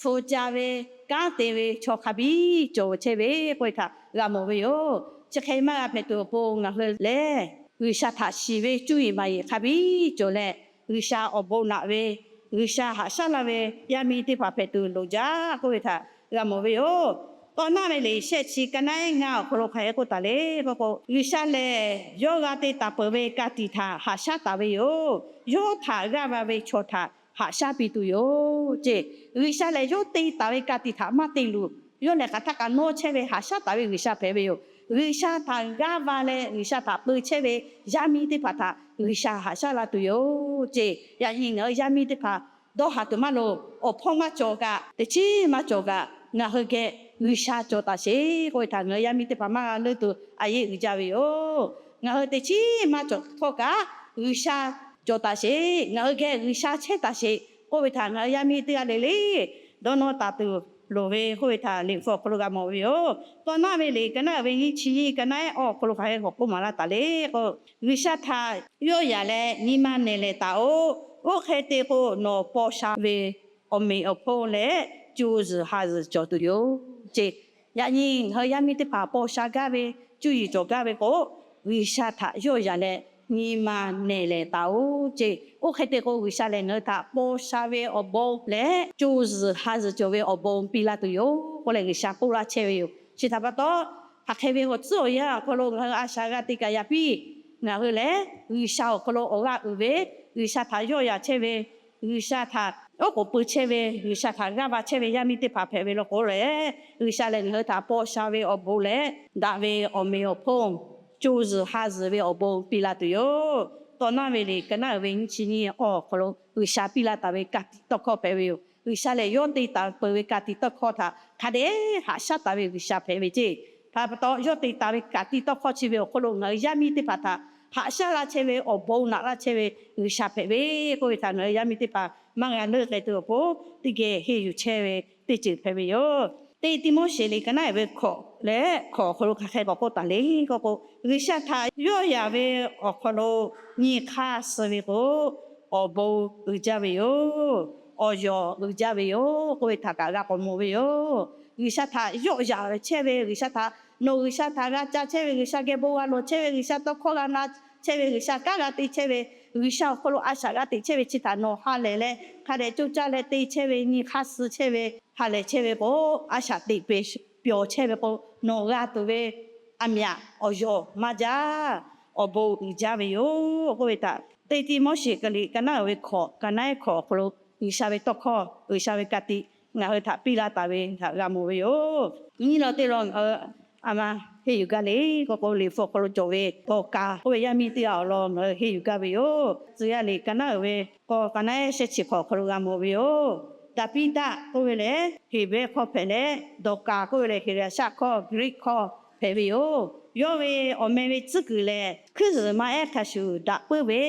hpu ca ve kanˉ te ve chaw hk'a biˇ cawˬ chehˇ ve k'oˆ ve htaꞈ g'a mawˬ ve yoˬ. Chi hk'e maˇ g'a hpehꞈ tuˬ awˬ pon ngaˬ hui lehˬ, G'uiˬsha htaꞈ shiˍ ve cuˇ yiˍ maˍ yiˍ hk'a biˇ cawˬ leh, G'uiˬsha awˬ bon naꞈ ve, G'uiˬsha haꞈ shaˉ laˇ ve yaˇ miˇ teˇ hpaˍ hpehꞈ tuˬ loˍ jaˇ k'oˆ ve htaꞈ g'a mawˬ ve yoˬ. Tawˇ naˆ ve liꞈ shehˆ chi ka naˉ ngaˇ awˬ hk'aw lo hk'aˬ hk'e k'oˆ taˍ le k'o k'o, G'uiˬsha lehˬ yawˇ g'a te taˍ peuˬ ve ka tiꞈ htaꞈ haꞈ shaˉ taˍ ve yoˬ. Yawˇ htaꞈ g'aˇ va ve chaw htaꞈ haꞈ shaˉ piˇ tuˬ yoˬ ceˇ. G'uiˬsha lehˬ yawˇ te taˍ ve ka tiꞈ htaꞈ maˇ te luˬ, yawˇ lehˬ hk'aˬ htaˇ kaꞈ nawˇ chehˇ ve haꞈ shaˉ taˍ ve G'uiˬsha hpehꞈ ve yoˬ. G'uiˬsha htaꞈ g'aˇ va leh G'uiˬsha htaꞈ peu chehˇ ve yaˇ miˇ teˇ hpaˍ htaꞈ G'uiˬsha haꞈ shaˉ la tuˬ yoˬ ceˇ. Yaꞈ nyi ngaˬ hui yaˇ miˇ teˇ hpaˍ dawˇ haˍ tuˬ maˇ loˍ. Awˬ hpawˇ maˇ cawˬ kaꞈ, teˇ chiˉ maˇ cawˬ kaꞈ, ngaˬ hui geh G'uiˬsha cawˬ taˍ sheˍ k'oˆ ve htaꞈ ngaˬ hui yaˇ miˇ teˇ hpaˍ maˇ g'a leuˇ tuˬ a yeˇ uiˍ jaˇ ve yoˬ. Ngaˬ hui teˇ chiˉ maˇ cawˬ htawˇ kaꞈ, G'uiˬsha cawˬ taˍ sheˍ, ngaˬ hui geh G'uiˬsha chehˇ taˍ sheˍ k'oˆ ve htaꞈ ngaˬ hui yaˇ miˇ teˇ g'aˇ le le dawˇ nawˇ taˍ tuˬ loˍ ve k'oˆ ve htaꞈ liꞈ hpu awˬ hk'aw lo g'a mawˬ ve yoˬ. Tawˇ naˆ ve liꞈ ka naˉ ve nyiˇ chi nyiˇ ka naˉ awˬ hk'aw lo hk'aˬ hk'e k'awꞈ k'oˆ maˍ laˇ taˍ le k'o, G'uiˬsha htaꞈ yawˆ yaꞈ leh nyi ma nehˬ lehˬ taˍ-oꞈ. Oˇ hk'e te k'o, nawˬ paw sha ve awˬ meꞈ awˬ hponˇ leh co zuhˬ ha zuhˬ cawˬ tuˬ yoˬ ceˇ. Yaꞈ nyi ngaˬ hui yaˇ miˇ teˇ hpaˍ paw sha gaˇ ve, cuˇ yiˍ cawˬ gaˇ ve k'o, G'uiˬsha htaꞈ yawˆ yaꞈ leh nyi ma nehˬ lehˬ taˍ-oꞈ ceˇ. Oˇ hk'e te k'o, G'uiˬsha lehˬ ngaˬ hui htaꞈ paw sha ve awˬ bon leh co zuhˬ ha zuhˬ cawˬ ve awˬ bon piˇ laˇ tuˬ yoˬ k'oˆ leh G'uiˬsha k'oˆ laˇ chehˇ ve yoˬ. Chi htaꞈ pa taw, hk'aˬ hk'e ve awˬ tcuhˉ awˬ yanˇ awˬ hk'aw lo ngaˬ hui a shaꞈ g'a te kaꞈ yaꞈ piˇ. Ngaˬ hui lehˬ G'uiˬsha awˬ hk'aw lo awˬ g'aˇ uiˍ ve, G'uiˬsha htaꞈ yawˆ yaꞈ chehˇ ve, G'uiˬsha htaꞈ oˉ k'oˍ pui chehˇ ve, G'uiˬsha htaꞈ g'aˇ va chehˇ ve yaˇ miˇ teˇ hpaˍ hpehꞈ ve law k'o lehˬ, G'uiˬsha lehˬ ngaˬ hui htaꞈ paw sha ve awˬ bon leh daꞈ ve awˬ meꞈ awˬ hponˇ, co zuhˬ ha zuhˬ ve awˬ bon piˇ laˇ tuˬ yoˬ. Tawˇ naˆ ve liꞈ ka naˉ uiˍ ve nyiˇ chi nyiˇ awˬ hk'aw lo G'uiˬsha piˇ laˇ taˍ ve ka tiꞈ tawˇ hkawˇ hpehꞈ ve yoˬ. G'uiˬsha lehˬ yawˇ te taˍ peuˬ ve ka tiꞈ tawˇ hkawˇ htaꞈ hk'a dehꞈ haꞈ shaˉ taˍ ve G'uiˬsha hpehꞈ ve ceˇ. Htaꞈ pa taw, yawˇ te taˍ ve ka tiꞈ tawˇ hkawˇ chi ve awˬ hk'aw lo ngaˬ hui yaˇ miˇ teˇ hpaˍ htaꞈ haꞈ shaˉ laˇ chehˇ ve, awˬ bon naꞈ laˇ chehˇ ve G'uiˬsha hpehꞈ ve k'oˆ ve htaꞈ ngaˬ hui yaˇ miˇ teˇ hpaˍ maˇ g'a leuˆ k'ai tuˬ awˬ pon teˇ geh henˇ yuˬ chehˇ ve teˇ ceuˬ hpehꞈ ve yoˬ. Teˇ Tiˆmoˉseˍ liꞈ ka naˉ uiˍ ve hkawꞈ leh hkawꞈ awˬ hk'aw lo hk'aˬ hk'e k'awꞈ k'oˆ taˍ le k'o k'o, G'uiˬsha htaꞈ yawˆ yaꞈ ve awˬ hk'aw lo nyi hk'aˇ suh ve k'o, awˬ bon uiˍ jaˇ ve yoˬ. Awˬ yawˬ uiˍ jaˇ ve yoˬ k'oˆ ve htaꞈ kaꞈ g'a k'awꞈ mawˬ ve yoˬ. G'uiˬsha htaꞈ yawˆ yaꞈ chehˇ ve, G'uiˬsha htaꞈ, nawˬ G'uiˬsha htaꞈ g'a ca chehˇ ve, G'uiˬsha geh bon g'a lawˬ chehˇ ve, G'uiˬsha tawˇ hkawˇ g'a na chehˇ ve, G'uiˬsha kanˉ g'a te chehˇ ve, G'uiˬsha awˬ hk'aw lo a shaꞈ g'a teꞈ chehˇ ve chi htaꞈ nawˬ ha lehˬ leh hk'a dehꞈ coˇ caˇ leh te chehˇ ve, nyi hk'aˇ suh chehˇ ve, ha lehˬ chehˇ ve k'o, a shaꞈ teꞈ peˍ pyawˬ chehˇ ve k'o, nawˬ g'a tuˬ ve a myaꞈ awˬ yawˬ maˇ jaˇ, awˬ bon uiˍ jaˇ ve yoˬ k'oˆ ve htaꞈ, teˇ tiˇ Moˉseˍ kaꞈ liꞈ ka naˉ uiˍ ve hkawꞈ, ka naˉ ehˉ hkawꞈ awˬ hk'aw lo G'uiˬsha ve tawˇ hkawˇ, G'uiˬsha ve ka tiꞈ ngaˬ hui htaꞈ piˇ laˇ taˍ ve htaꞈ g'a mawˬ ve yoˬ. Nyi law teˇ law ngaˬ hui a ma henˇ yuˬ gaˇ le k'o k'o, Liꞈ hpu awˬ hk'aw lo cawˬ ve Dawˍkaˍ k'oˆ ve yaˇ miˇ teˇ g'aˇ awˬ lawn ngaˬ hui henˇ yuˬ gaˇ ve yoˬ. Tcuh yaˇ liꞈ ka naˉ uiˍ ve k'awˇ ka naˉ ehˉ shehˆ chi hk'awꞈ awˬ hk'aw lo g'a mawˬ ve yoˬ. Daˍpiˇdaˆ k'oˆ ve lehˬ Heˍbrehˇ hkawˇ hpehꞈ leh, Dawˍkaˍ k'oˆ ve lehˬ Heˍlaˍsaˆ hkawˇ, Greek hkawˇ hpehꞈ ve yoˬ. Yawˇ ve awˬ meh ve tcuhˉ kuiˬ lehˬ, hkuiˉ zuhˬ maˇ ehˉ hk'a shuˍ daꞈ puiˉ ve,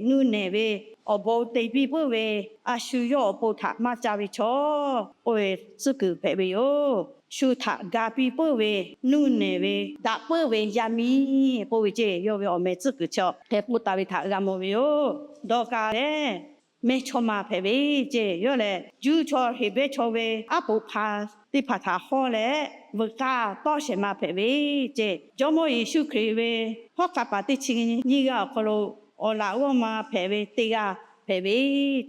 nuˇ nehˬ ve, awˬ bon te piˇ puiˉ ve, a shu yawˇ awˬ pon htaꞈ maˇ ca ve chaw k'oˆ ve tcuhˉ kuiˬ hpehꞈ ve yoˬ. Shu htaꞈ ga piˇ puiˉ ve, nuˇ nehˬ ve, daꞈ puiˉ ve yaˇ miˇ k'oˆ ve ceˇ, yawˇ ve awˬ meh tcuhˉ kuiˬ chi hk'e k'oˆ taˍ ve htaꞈ g'a mawˬ ve yoˬ. Dawˍkaˍ lehˬ mehˇchawˇma hpehꞈ ve ceˇ, yawˇ lehˬ Juˇ chaw Heˍbrehˇ chaw ve aˉ poꞈ hpa teˇ hpaˍ htaꞈ hawˇ leh, veuꞈ k'aˇ tawˇ shehˍ ma hpehꞈ ve ceˇ. Jawˇmawˇ Yeˍsuˆ Hkriꞈ ve hawˉ hk'aˇ paˍ teˇ chi nyiˇ g'aˇ awˬ hk'aw lo awˬ laꞈ g'awˇ ma hpehꞈ ve teˇ g'aˇ hpehꞈ ve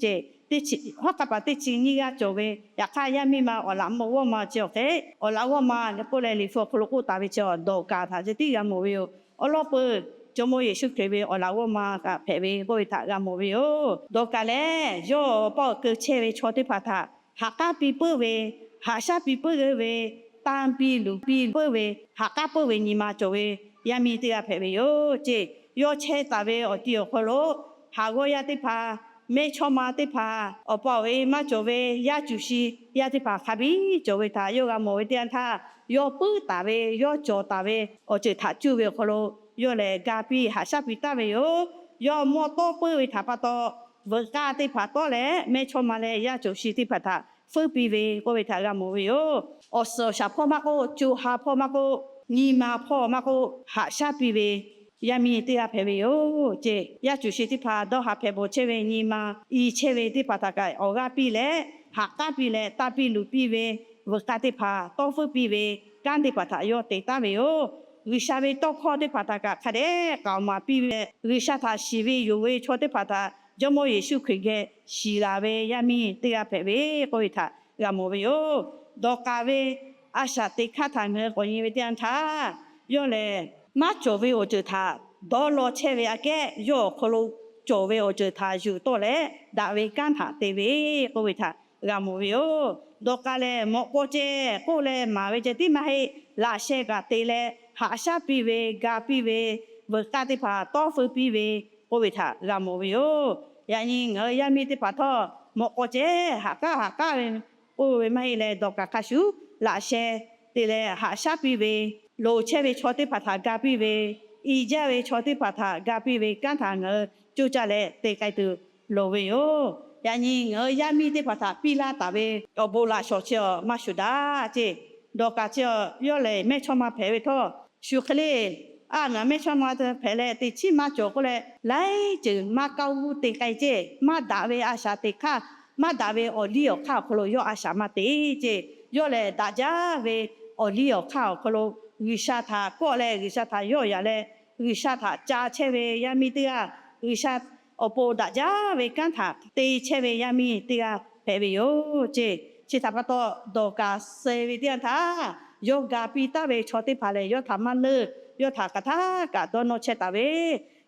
ceˇ. Hawˉ hk'aˇ paˍ teˇ chi nyiˇ g'aˇ cawˬ ve, yaꞈ hk'aˇ yaˇ miˇ ma awˬ laꞈ g'awˇ ma chi awˬ hk'e, awˬ laꞈ g'awˇ ma k'oˆ leh Liꞈ hpu awˬ hk'aw lo k'oˆ taˍ ve chi Dawˍkaˍ htaꞈ ceh tiˉ g'a mawˬ ve yoˬ. Awˬ lawn peuˬ, Jawˇmawˇ Yeˍsuˆ Hkriꞈ ve awˬ laꞈ g'awˇ ma kaꞈ hpehꞈ ve k'oˆ ve htaꞈ g'a mawˬ ve yoˬ. Dawˍkaˍ lehˬ yawˇ paw keu chehˇ ve chaw teˇ hpaˍ htaꞈ ha k'aˉ piˇ puiˉ ve, haꞈ shaˉ piˇ puiˉ ve, tanˇ piˇ luˬ piˇ puiˉ ve, ha k'aˉ puiˉ ve nyi ma cawˬ ve yaˇ miˇ teˇ g'aˇ hpehꞈ ve yoˬ ceˇ. Yawˇ chehˇ taˍ ve awˬ ti awˬ hk'aw lo haˍ g'awˇ yaˇ teˇ hpaˍ, mehˇchawˇma teˇ hpaˍ, awˬ pa awˬ e maˇ cawˬ ve yaˇ cuˬ shi yaˇ teˇ hpaˍ hk'a biˇ cawˬ ve htaꞈ yawˇ g'a mawˬ ve teˇ yanˇ htaˇ, yawˇ puiˉ taˍ ve, yawˇ cawˬ taˍ ve awˬ ceuˬ htaꞈ cuˇ ve awˬ hk'aw lo yawˇ lehˬ ga piˇ haꞈ shaˉ piˇ taˍ ve yoˬ. Yawˇ mawˇ tawˆ puiˉ ve htaꞈ pa taw, veuꞈ k'aˇ teˇ hpaˍ tawˆ leh mehˇchawˇma leh yaˇ cuˬ shi teˇ hpaˍ htaꞈ fuiˉ piˇ ve k'oˆ ve htaꞈ g'a mawˬ ve yoˬ. Awˬ suhˍ awˬ shaˍ hpawˇ maˇ k'oˆ, co ha hpawˇ maˇ k'oˆ, nyi ma hpawˇ maˇ k'oˆ, haꞈ shaˉ piˇ ve yaˇ miˇ teˇ g'aˇ hpehꞈ ve yoˬ ceˇ. Yaˇ cuˬ shi teˇ hpaˍ dawˇ haˍ hpehꞈ bawˬ chehˇ ve, nyi ma i chehˇ ve teˇ hpaˍ htaꞈ kaꞈ awˬ g'aˇ piˇ leh, haꞈ k'aˉ piˇ leh, tanˇ piˇ luˬ piˇ ve, veuꞈ k'aˇ teˇ hpaˍ tawˇ fuiˉ piˇ ve, kanˉ teˇ hpaˍ htaꞈ yawˇ te taˍ ve yoˬ. G'uiˬsha ve tawˇ hkawˇ teˇ hpaˍ htaꞈ kaꞈ hk'a dehꞈ k'aoˍ maˍ piˇ ve, G'uiˬsha htaꞈ shiˍ ve yonˍ ve chaw teˇ hpaˍ htaꞈ Jawˇmawˇ Yeˍsuˆ Hkriꞈ geh shiˍ laˬ ve yaˇ miˇ teˇ g'aˇ hpehꞈ ve k'oˆ ve htaꞈ g'a mawˬ ve yoˬ. Dawˍkaˍ ve a shaꞈ teꞈ hk'aˇ htaꞈ ngaˬ hui k'awꞈ nyi ve teˇ yanˇ htaˇ, yawˇ lehˬ maˇ cawˬ ve awˬ ceuˬ htaꞈ dawˇ law chehˇ ve aꞈ kehˉ, yawˇ awˬ hk'aw lo cawˬ ve awˬ ceuˬ htaꞈ yuˬ tawˆ leh daꞈ ve kanˉ htaꞈ te ve k'oˆ ve htaꞈ g'a mawˬ ve yoˬ. Dawˍkaˍ lehˬ mawꞈ k'aw ceh k'oˆ leh maˍ ve ceh tiˉ maˇ heˆ, laꞈ sheh kaꞈ te leh haꞈ shaˉ piˇ ve, ga piˇ ve, veuꞈ k'aˇ teˇ hpaˍ tawˇ fuiˉ piˇ ve k'oˆ ve htaꞈ g'a mawˬ ve yoˬ. Yaꞈ nyi ngaˬ hui yaˇ miˇ teˇ hpaˍ htawˇ mawꞈ k'aw ceh haꞈ k'aˉ haꞈ k'aˉ ve k'oˆ ve maˇ heˆ leh, Dawˍkaˍ hk'a shuˍ laꞈ sheh te leh haꞈ shaˉ piˇ ve, loˍ chehˇ ve chaw teˇ hpaˍ htaꞈ ga piˇ ve, i jaˇ ve chaw teˇ hpaˍ htaꞈ ga piˇ ve kanˉ htaꞈ ngaˬ hui coˇ caˇ leh te k'ai tuˬ loˍ ve yoˬ. Yaꞈ nyi ngaˬ hui yaˇ miˇ teˇ hpaˍ htaꞈ piˇ laˇ taˍ ve awˬ bon laꞈ shawˍ chi maˇ shuˍ daꞈ ceˇ. Dawˍkaˍ chi yawˇ lehˬ mehˇchawˇma hpehꞈ ve htawˇ, shu hk'e le, a, ngaˬ mehˇchawˇma hpehꞈ leh teꞈ chiˉ maˇ cawˬ k'oˆ leh, laiˉ ceuˬ maˇ kaˇ g'uˇ te k'ai ceˇ. Maˇ daꞈ ve a shaꞈ teꞈ hk'aˇ, maˇ daꞈ ve awˬ liˇ awˬ hk'aˇ awˬ hk'aw lo yawˇ a shaꞈ maˇ te ceˇ. Yawˇ lehˬ daꞈ jaˇ ve awˬ liˇ awˬ hk'aˇ awˬ hk'aw lo G'uiˬsha htaꞈ kawˆ leh, G'uiˬsha htaꞈ yawˆ yaꞈ leh, G'uiˬsha htaꞈ ca chehˇ ve yaˇ miˇ teˇ g'aˇ, G'uiˬsha awˬ pon daꞈ jaˇ ve kanˉ htaꞈ te chehˇ ve yaˇ miˇ teˇ g'aˇ hpehꞈ ve yoˬ ceˇ. Chi htaꞈ pa taw, Dawˍkaˍ suh ve teˇ yanˇ htaˇ, yawˇ ga piˇ taˍ ve chaw teˇ hpaˍ lehˬ, yawˇ htaꞈ maˇ leuˆ, yawˇ htaꞈ hk'aˬ htaˇ kaꞈ dawˇ nawˇ chehˇ taˍ ve,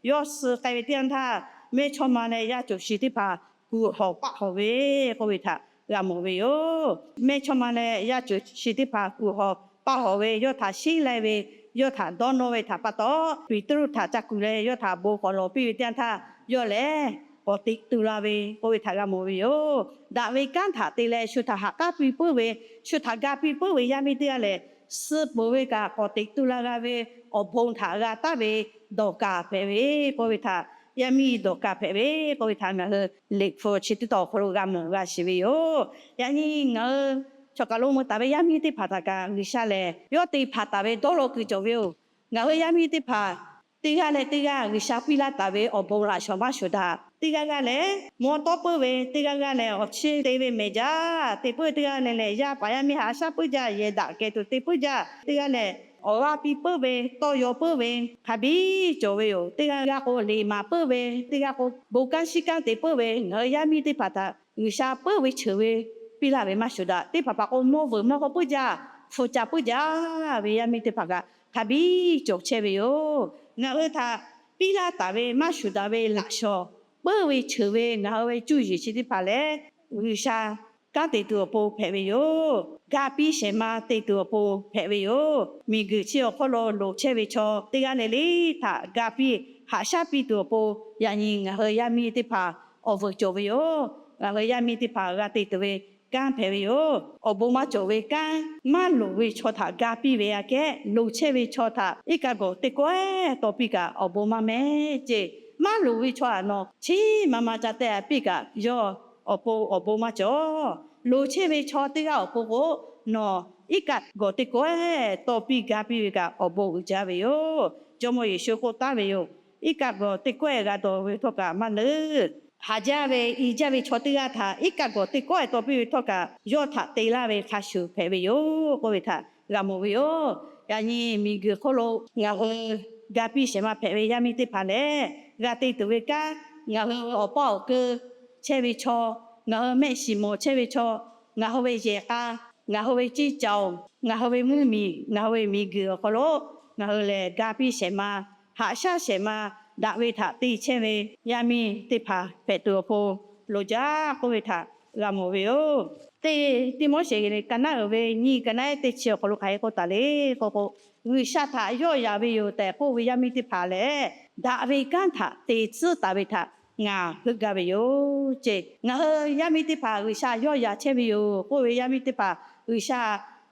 yawˇ suh k'ai ve teˇ yanˇ htaˇ, mehˇchawˇma leh yaˇ cuˬ shi teˇ hpaˍ kuˬ hawˬ paˆ hawˬ ve k'oˆ ve htaꞈ g'a mawˬ ve yoˬ. Mehˇchawˇma leh yaˇ cuˬ shi teˇ hpaˍ kuˬ hawˬ paˆ hawˬ ve, yawˇ htaꞈ sheˉ lai ve, yawˇ htaꞈ dawˇ nawˇ ve htaꞈ pa taw, Peˍtruˆ htaꞈ ca kuˬ leh yawˇ htaꞈ bon k'awꞈ lawˬ piˇ ve teˇ yanˇ htaˇ, yawˇ lehˬ k'awꞈ teꞈ tu la ve k'oˆ ve htaꞈ g'a mawˬ ve yoˬ. Daꞈ ve kanˉ htaꞈ te leh shu htaꞈ haꞈ k'aˉ piˇ puiˉ ve, shu htaꞈ ga piˇ puiˉ ve yaˇ miˇ teˇ g'aˇ lehˬ, suh peuˬ ve kaꞈ k'awꞈ teꞈ tu la g'a ve awˬ bon htaꞈ g'a taˍ ve Dawˍkaˍ hpehꞈ ve k'oˆ ve htaꞈ, yaˇ miˇ Dawˍkaˍ hpehꞈ ve k'oˆ ve htaꞈ ngaˬ hui Liꞈ hpu chi teˇ tawn awˬ hk'aw lo g'a mawˬ g'a shiˍ ve yoˬ. Yaꞈ nyi ngaˬ hui chaw kaˬ lo mui taˍ ve yaˇ miˇ teˇ hpaˍ htaꞈ kaꞈ G'uiˬsha lehˬ yawˇ te hpanˍ taˍ ve dawˇ law kuiˬ cawˬ ve yoˬ. Ngaˬ hui yaˇ miˇ teˇ hpaˍ teˇ g'aˇ leh teˇ g'aˇ G'uiˬsha piˇ laˇ taˍ ve awˬ bon laꞈ shawˍ maˇ shuˍ daꞈ. Teˇ g'aˇ g'aˇ lehˬ mawˇ tawˆ puiˉ ve, teˇ g'aˇ g'aˇ lehˬ awˬ chiˇ te ve mehˍ jaˇ te puiˉ, teˇ g'aˇ lehˬ lehˬ yaˇ paˍ yaˇ miˇ haꞈ shaˉ puiˉ jaˇ, yehˬ daꞈ kehˬ tuˬ te puiˉ jaˇ, teˇ g'aˇ lehˬ awˬ g'aˇ piˇ puiˉ ve, tawˇ yaw puiˉ ve, hk'a biˇ cawˬ ve yoˬ. Teˇ g'aˇ g'aˇ k'o, liꞈ maˍ puiˉ ve, teˇ g'aˇ k'o, bon kanˉ shiˉ kanˉ te puiˉ ve, ngaˬ hui yaˇ miˇ teˇ hpaˍ htaꞈ G'uiˬsha puiˉ ve cheuˬ ve piˇ laˇ ve maˇ shuˍ daꞈ. Teˇ hpaˍ hpaˍ k'o, mawˇ vuiˬ mawˇ k'o puiˉ jaˇ, hpu ca puiˉ jaˇ ve yaˇ miˇ teˇ hpaˍ kaꞈ hk'a biˇ cawˬ chehˇ ve yoˬ. Ngaˬ hui htaꞈ piˇ laˇ taˍ ve maˇ shuˍ daꞈ ve laꞈ shawˍ, puiˉ ve cheuˬ ve ngaˬ hui ve cuˇ yiˍ chi teˇ hpaˍ lehˬ, G'uiˬsha kanˉ te tuˬ awˬ pon hpehꞈ ve yoˬ. Ga piˇ shehˍ ma te tuˬ awˬ pon hpehꞈ ve yoˬ. Miˬguiˬ chi awˬ hk'oˆ lo loˍ chehˇ ve chaw teˇ g'aˇ le le htaꞈ ga piˇ haꞈ shaˉ piˇ tuˬ awˬ pon, yaꞈ nyi ngaˬ hui yaˇ miˇ teˇ hpaˍ awˬ vuiˬ cawˬ ve yoˬ. Ngaˬ hui yaˇ miˇ teˇ hpaˍ g'a te tuˬ ve kanˉ hpehꞈ ve yoˬ. Awˬ bon maˇ cawˬ ve kanˉ, maˇ loˍ ve chaw htaꞈ ga piˇ ve aꞈ kehˉ, loˍ chehˇ ve chaw htaꞈ iˉ kaˆ gawˬ teˇ kawehˇ taw piˇ kaꞈ awˬ bon maˇ mehˉ ceˇ. Maˇ loˍ ve chaw htaꞈ nawˬ chiˉ ma ma ca teh piˇ kaꞈ yawˇ awˬ pon awˬ bon maˇ cawˬ. Loˍ chehˇ ve chaw teˇ g'aˇ awˬ pon k'o, nawˬ iˉ kaˆ gawˬ teˇ kawehˇ taw piˇ ga piˇ ve kaꞈ awˬ bon uiˍ jaˇ ve yoˬ. Jawˇmawˇ Yeˍsuˆ k'oˆ taˍ ve yoˬ. Iˉ kaˆ gawˬ teˇ kawehˇ g'a dawˬ ve htawˇ kaꞈ maˇ leuˉ. Haˍ jaˇ ve i jaˇ ve chaw teˇ g'aˇ htaꞈ iˉ kaˆ gawˬ teˇ kawehˇ taw piˇ ve htawˇ kaꞈ yawˇ htaꞈ te laˇ ve hk'a shuˍ hpehꞈ ve yoˬ k'oˆ ve htaꞈ g'a mawˬ ve yoˬ. Yaꞈ nyi miˬguiˬ hk'oˆ lo ngaˬ hui ga piˇ shehˍ ma hpehꞈ ve yaˇ miˇ teˇ hpaˍ lehˬ, g'a te tuˬ ve kanˉ, ngaˬ hui awˬ paˇ awˬ keu chehˇ ve chaw, ngaˬ hui mehˆ shiˍ mawˬ chehˇ ve chaw, ngaˬ hui ve yehˬ k'a, ngaˬ hui ve ceˇ caoˬ, ngaˬ hui ve mvuhˇ miˬ, ngaˬ hui ve miˬguiˬ awˬ hk'aw lo ngaˬ hui lehˬ ga piˇ shehˍ ma, haꞈ shaˉ shehˍ ma, daꞈ ve htaꞈ te chehˇ ve yaˇ miˇ teˇ hpaˍ hpehꞈ tuˬ awˬ pon loˍ jaˇ k'oˆ ve htaꞈ g'a mawˬ ve yoˬ. Teˇ Tiˆmoˉseˍ ka naˉ uiˍ ve nyiˇ ka naˉ ehˉ teˇ chi awˬ hk'aw lo hk'aˬ hk'e k'oˆ taˍ le k'o k'o, G'uiˬsha htaꞈ yawˆ yan ve yoˬ tehꞈ k'oˆ ve yaˇ miˇ teˇ hpaˍ lehˬ, daꞈ ve kanˉ htaꞈ te tcuhˉ taˍ ve htaꞈ ngaˬ heuˆ gaˇ ve yoˬ ceˇ. Ngaˬ hui yaˇ miˇ teˇ hpaˍ G'uiˬsha yawˆ yan chehˇ ve yoˬ k'oˆ ve yaˇ miˇ teˇ hpaˍ, G'uiˬsha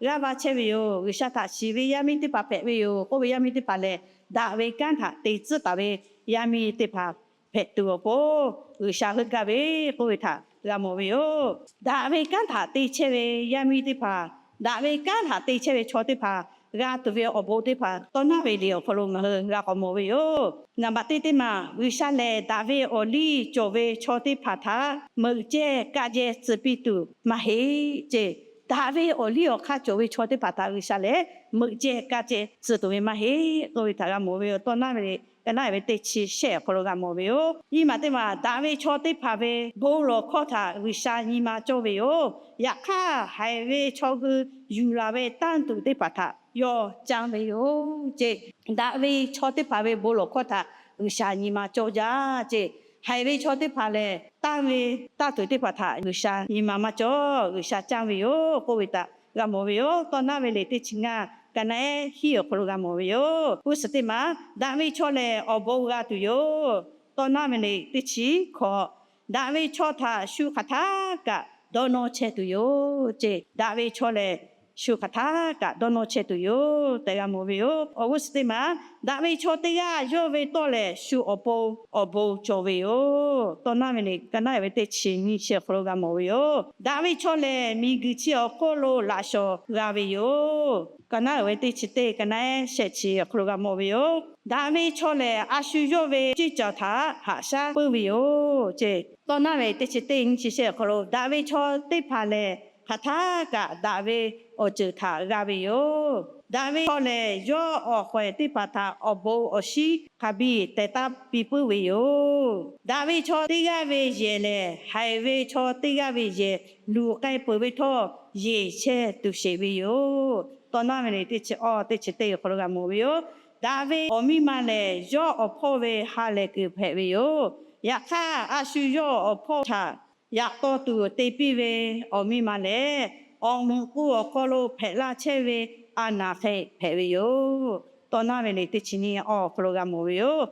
g'aˇ va chehˇ ve yoˬ, G'uiˬsha htaꞈ shiˍ ve yaˇ miˇ teˇ hpaˍ hpehꞈ ve yoˬ k'oˆ ve yaˇ miˇ teˇ hpaˍ lehˬ, daꞈ ve kanˉ htaꞈ te tcuhˉ taˍ ve yaˇ miˇ teˇ hpaˍ hpehꞈ tuˬ awˬ pon G'uiˬsha heuˆ gaˇ ve k'oˆ ve htaꞈ g'a mawˬ ve yoˬ. Daꞈ ve kanˉ htaꞈ te chehˇ ve yaˇ miˇ teˇ hpaˍ, daꞈ ve kanˉ htaꞈ te chehˇ ve chaw teˇ hpaˍ g'a tuˬ ve awˬ bon teˇ hpaˍ tawˇ naˉ ve liꞈ awˬ hk'aw lo ngaˬ hui g'a k'awꞈ mawˬ ve yoˬ. Naˍ baꞈ teˇ teˇ maˬ G'uiˬsha lehˬ daꞈ ve awˬ liˇ cawˬ ve chaw teˇ hpaˍ htaꞈ meuꞈ jehˇ kaˆ jehˇ tcuh piˇ tuˬ maˇ heˆ ceˇ. Daꞈ ve awˬ liˇ awˬ hk'aˇ cawˬ ve chaw teˇ hpaˍ htaꞈ G'uiˬsha lehˬ meuꞈ jehˇ kaˆ jehˇ tcuh tuˬ ve maˇ heˆ k'oˆ ve htaꞈ g'a mawˬ ve yoˬ. Tawˇ naˉ ve liꞈ ka naˉ ve teˇ chi shehˆ awˬ hk'aw lo g'a mawˬ ve yoˬ. Nyiˇ maˬ teˇ maˬ daꞈ ve chaw teˇ hpaˍ ve bon lawˬ hkawˇ htaꞈ G'uiˬsha nyi ma cawˇ ve yoˬ. Yaꞈ hk'aˇ, haiˬ ve chaw hui yuˬ laˬ ve tanˇ tuˬ teˇ hpaˍ htaꞈ yawˇ canˇ ve yoˬ ceˇ. Daꞈ ve chaw teˇ hpaˍ ve bon lawˬ hkawˇ htaꞈ G'uiˬsha nyi ma cawˇ jaˇ ceˇ. Haiˬ ve chaw teˇ hpaˍ lehˬ, tanˇ ve tanˇ tuˬ teˇ hpaˍ htaꞈ G'uiˬsha nyi ma maˇ cawˇ, G'uiˬsha canˇ ve yoˬ k'oˆ ve htaꞈ g'a mawˬ ve yoˬ. Tawˇ naˉ ve liꞈ teˇ chi ngaˇ ka naˉ ehˉ hiˉ awˬ hk'aw lo g'a mawˬ ve yoˬ. G'uˇ suhˍ teˇ maˬ, daꞈ ve chaw lehˬ awˬ bon g'a tuˬ yoˬ. Tawˇ naˉ ve liꞈ teˇ chi hkawꞈ, daꞈ ve chaw htaꞈ shu hk'aˬ htaˇ kaꞈ dawˇ nawˇ chehˇ tuˬ yoˬ ceˇ. Daꞈ ve chaw lehˬ, shu hk'aˬ htaˇ kaꞈ dawˇ nawˇ chehˇ tuˬ yoˬ tehꞈ g'a mawˬ ve yoˬ. Awˬ g'uˇ suhˍ teˇ maˬ, daꞈ ve chaw teˇ g'aˇ yawˇ ve tawˇ lehˬ shu awˬ pon awˬ bon cawˬ ve yoˬ. Tawˇ naˉ ve liꞈ ka naˉ ve teˇ chi nyiˇ chi awˬ hk'aw lo g'a mawˬ ve yoˬ. Daꞈ ve chaw lehˬ, miˬguiˬ chi awˬ hk'oˆ lo laꞈ shawˍ g'a ve yoˬ. Ka naˉ ve teˇ chi teˇ ka naˉ ehˉ shehˆ chi awˬ hk'aw lo g'a mawˬ ve yoˬ. Daꞈ ve chaw lehˬ, a shu yawˇ ve ceˇ caˬ htaꞈ haꞈ shaˉ puiˉ ve yoˬ ceˇ. Tawˇ naˉ ve teˇ chi teˇ nyiˇ chi shehˆ awˬ hk'aw lo, daꞈ ve chaw teˇ hpaˍ lehˬ, hk'aˬ htaˇ kaꞈ daꞈ ve awˬ ceuˬ htaꞈ g'a ve yoˬ. Daꞈ ve chaw lehˬ, yawˇ awˬ hk'awehˍ teˇ hpaˍ htaꞈ awˬ bon awˬ shiˉ hk'a biˇ teh taˉ piˇ puiˉ ve yoˬ. Daꞈ ve chaw teˇ g'aˇ ve yehˬ lehˬ, haiˬ ve chaw teˇ g'aˇ ve yehˬ luˬ k'ai peuˬ ve htawˇ, yeˬ chehˇ tuˬ sheˍ ve yoˬ. Tawˇ naˉ ve liꞈ teˇ chi awˇ teˇ chi teˇ awˬ hk'aw lo g'a mawˬ ve yoˬ. Daꞈ ve awˬ miˇ ma lehˬ, yawˇ awˬ hpawˇ ve ha lehˬ kuiˬ hpehꞈ ve yoˬ. Yaꞈ hk'aˇ, a shu yawˇ awˬ hpawˇ htaꞈ yaꞈ taw tuˬ te piˇ ve awˬ miˇ ma lehˬ, awˬ moˍ k'u awˬ hk'aw lo hpehꞈ laˇ chehˇ ve a naˍ hk'e hpehꞈ ve yoˬ. Tawˇ naˉ ve liꞈ teˇ chi nyiˇ awˇ awˬ hk'aw lo g'a mawˬ ve yoˬ.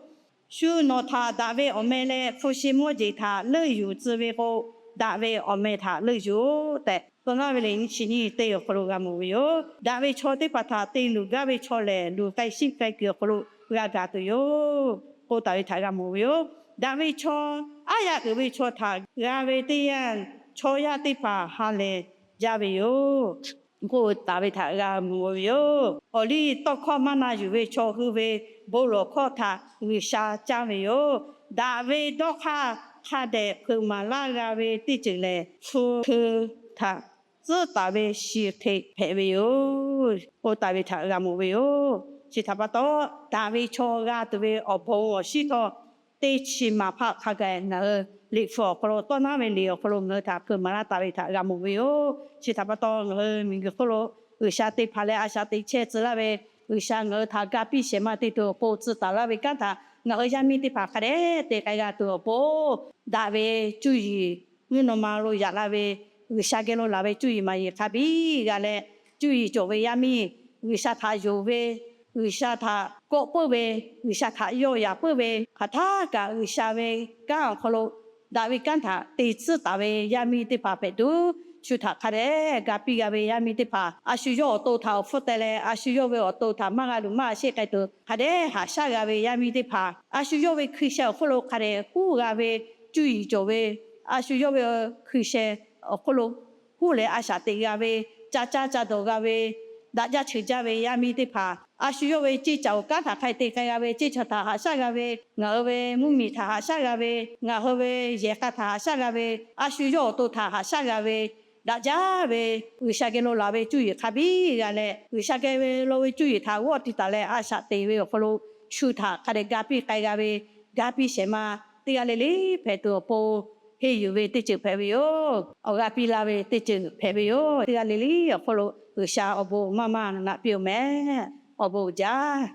Shu nawˬ htaꞈ daꞈ ve awˬ meh leh hpu shi mawˇ jeˬ htaꞈ leuˆ yuˬ tcuh ve k'o, daꞈ ve awˬ meh htaꞈ leuˆ yuˬ-oˬ tehꞈ, tawˇ naˉ ve liꞈ nyiˇ chi nyiˇ teˇ awˬ hk'aw lo g'a mawˬ ve yoˬ. Daꞈ ve chaw teˇ hpaˍ htaꞈ te luˬ gaˇ ve chaw lehˬ, luˬ k'ai shiˉ k'ai kuiˬ awˬ hk'aw lo g'a gaˬ tuˬ yoˬ k'oˆ taˍ ve htaꞈ g'a mawˬ ve yoˬ. Daꞈ ve chaw, aˉ yaˇ uiˍ ve chaw htaꞈ g'a ve teˇ yanˇ, chaw yaˇ teˇ hpaˍ ha lehˬ jaˇ ve yoˬ k'oˆ taˍ ve htaꞈ g'a mawˬ ve yoˬ. Awˬ liˇ tawˇ hkawˇ maˇ na yuˬ ve chaw hui ve bon lawˬ hkawˇ htaꞈ G'uiˬsha canˇ ve yoˬ. Daꞈ ve dawˇ hk'aˇ hk'a dehꞈ hpeuꞈ maˍ laˇ g'a ve teˇ ceuˬ lehˬ, hpu hkeu htaꞈ tcuhˉ taˍ ve shi hk'e hpehꞈ ve yoˬ. k'oˆ taˍ ve htaꞈ g'a mawˬ ve yoˬ. Chi htaꞈ pa taw, daꞈ ve chaw g'a tuˬ ve awˬ bon awˬ shinˉ htawˇ, teˇ chi maˍ hpaˆ hk'a gaˬ ngaˬ hui liꞈ hpu awˬ hk'aw lo tawˇ naˉ ve liꞈ awˬ hk'aw lo ngaˬ hui htaꞈ hpeuꞈ maˍ laˇ taˍ ve htaꞈ g'a mawˬ ve yoˬ. Chi htaꞈ pa taw, ngaˬ hui miˬguiˬ hk'oˆ lo G'uiˬsha teˇ hpaˍ leh a shaꞈ teꞈ chehˇ tcuh laˇ ve, G'uiˬsha ngaˬ hui htaꞈ ga piˇ shehˍ ma te tuˬ awˬ pon tcuh taˍ laˇ ve kanˉ htaꞈ ngaˬ hui yaˇ miˇ teˇ hpaˍ hk'a dehꞈ te k'ai g'a tuˬ awˬ pon, daꞈ ve cuˇ yiˍ mvuhˇ naw ma lo yaꞈ la ve, G'uiˬsha geh lo laˬ ve cuˇ yiˍ maˍ yiˍ hk'a biˇ g'a leh, cuˇ yiˍ cawˬ ve yaˇ miˇ, G'uiˬsha htaꞈ yonˍ ve, G'uiˬsha htaꞈ kawˆ peuˇ ve, G'uiˬsha htaꞈ yawˆ yaꞈ peuˇ ve hk'aˬ htaˇ kaꞈ G'uiˬsha ve kanˉ awˬ hk'aw lo daꞈ ve kanˉ htaꞈ te tcuhˉ taˍ ve yaˇ miˇ teˇ hpaˍ hpehꞈ tuˬ, shu htaꞈ hk'a dehꞈ ga piˇ g'a ve yaˇ miˇ teˇ hpaˍ, a shu yawˇ awˬ to htaꞈ awˬ hpfuhˇ teh leh a shu yawˇ ve awˬ to htaꞈ maˇ g'a luˬ maˇ g'a sheˆ k'ai tuˬ hk'a dehꞈ haꞈ shaˉ g'a ve yaˇ miˇ teˇ hpaˍ, a shu yawˇ ve hkui sheh awˬ hk'oˆ lo hk'a dehꞈ huˉ g'a ve, cuˇ yiˍ cawˬ ve, a shu yawˇ ve hkui sheh awˬ hk'oˆ lo huˉ leh a shaꞈ teꞈ g'a ve, ca caˇ ca dawˬ g'a ve, daꞈ jaˇ cheuˬ jaˇ ve yaˇ miˇ teˇ hpaˍ, a shu yawˇ ve ceˇ caˬ awˬ kanˉ htaꞈ hk'a te k'ai g'a ve ceˇ caˬ htaꞈ haꞈ shaˉ g'a ve, ngaˬ hui ve mvuhˇmiˬ htaꞈ haꞈ shaˉ g'a ve, ngaˬ hui ve yehˬ k'a htaꞈ haꞈ shaˉ g'a ve, a shu yawˇ awˬ to htaꞈ haꞈ shaˉ g'a ve, daꞈ jaˇ ve, G'uiˬsha geh lo laˬ ve cuˇ yiˍ hk'a biˇ g'a leh, G'uiˬsha geh lo ve cuˇ yiˍ htaꞈ g'awˇ tiˍ taˍ leh a shaꞈ teꞈ ve awˬ hk'aw lo, shu htaꞈ hk'a dehꞈ ga piˇ k'ai g'a ve, ga piˇ shehˍ ma teˇ g'aˇ le le hpehꞈ tuˬ awˬ pon, henˇ yuˬ ve teˇ ceuˬ hpehꞈ ve yoˬ. Awˬ g'a piˇ laˇ ve teˇ ceuˬ hpehꞈ ve yoˬ. Teˇ g'aˇ le le awˬ hk'oˆ lo G'uiˬsha awˬ bon maˇ maˇ naꞈ piˇ-oˬ mehˍ. Awˬ bon uiˍ jaˇ.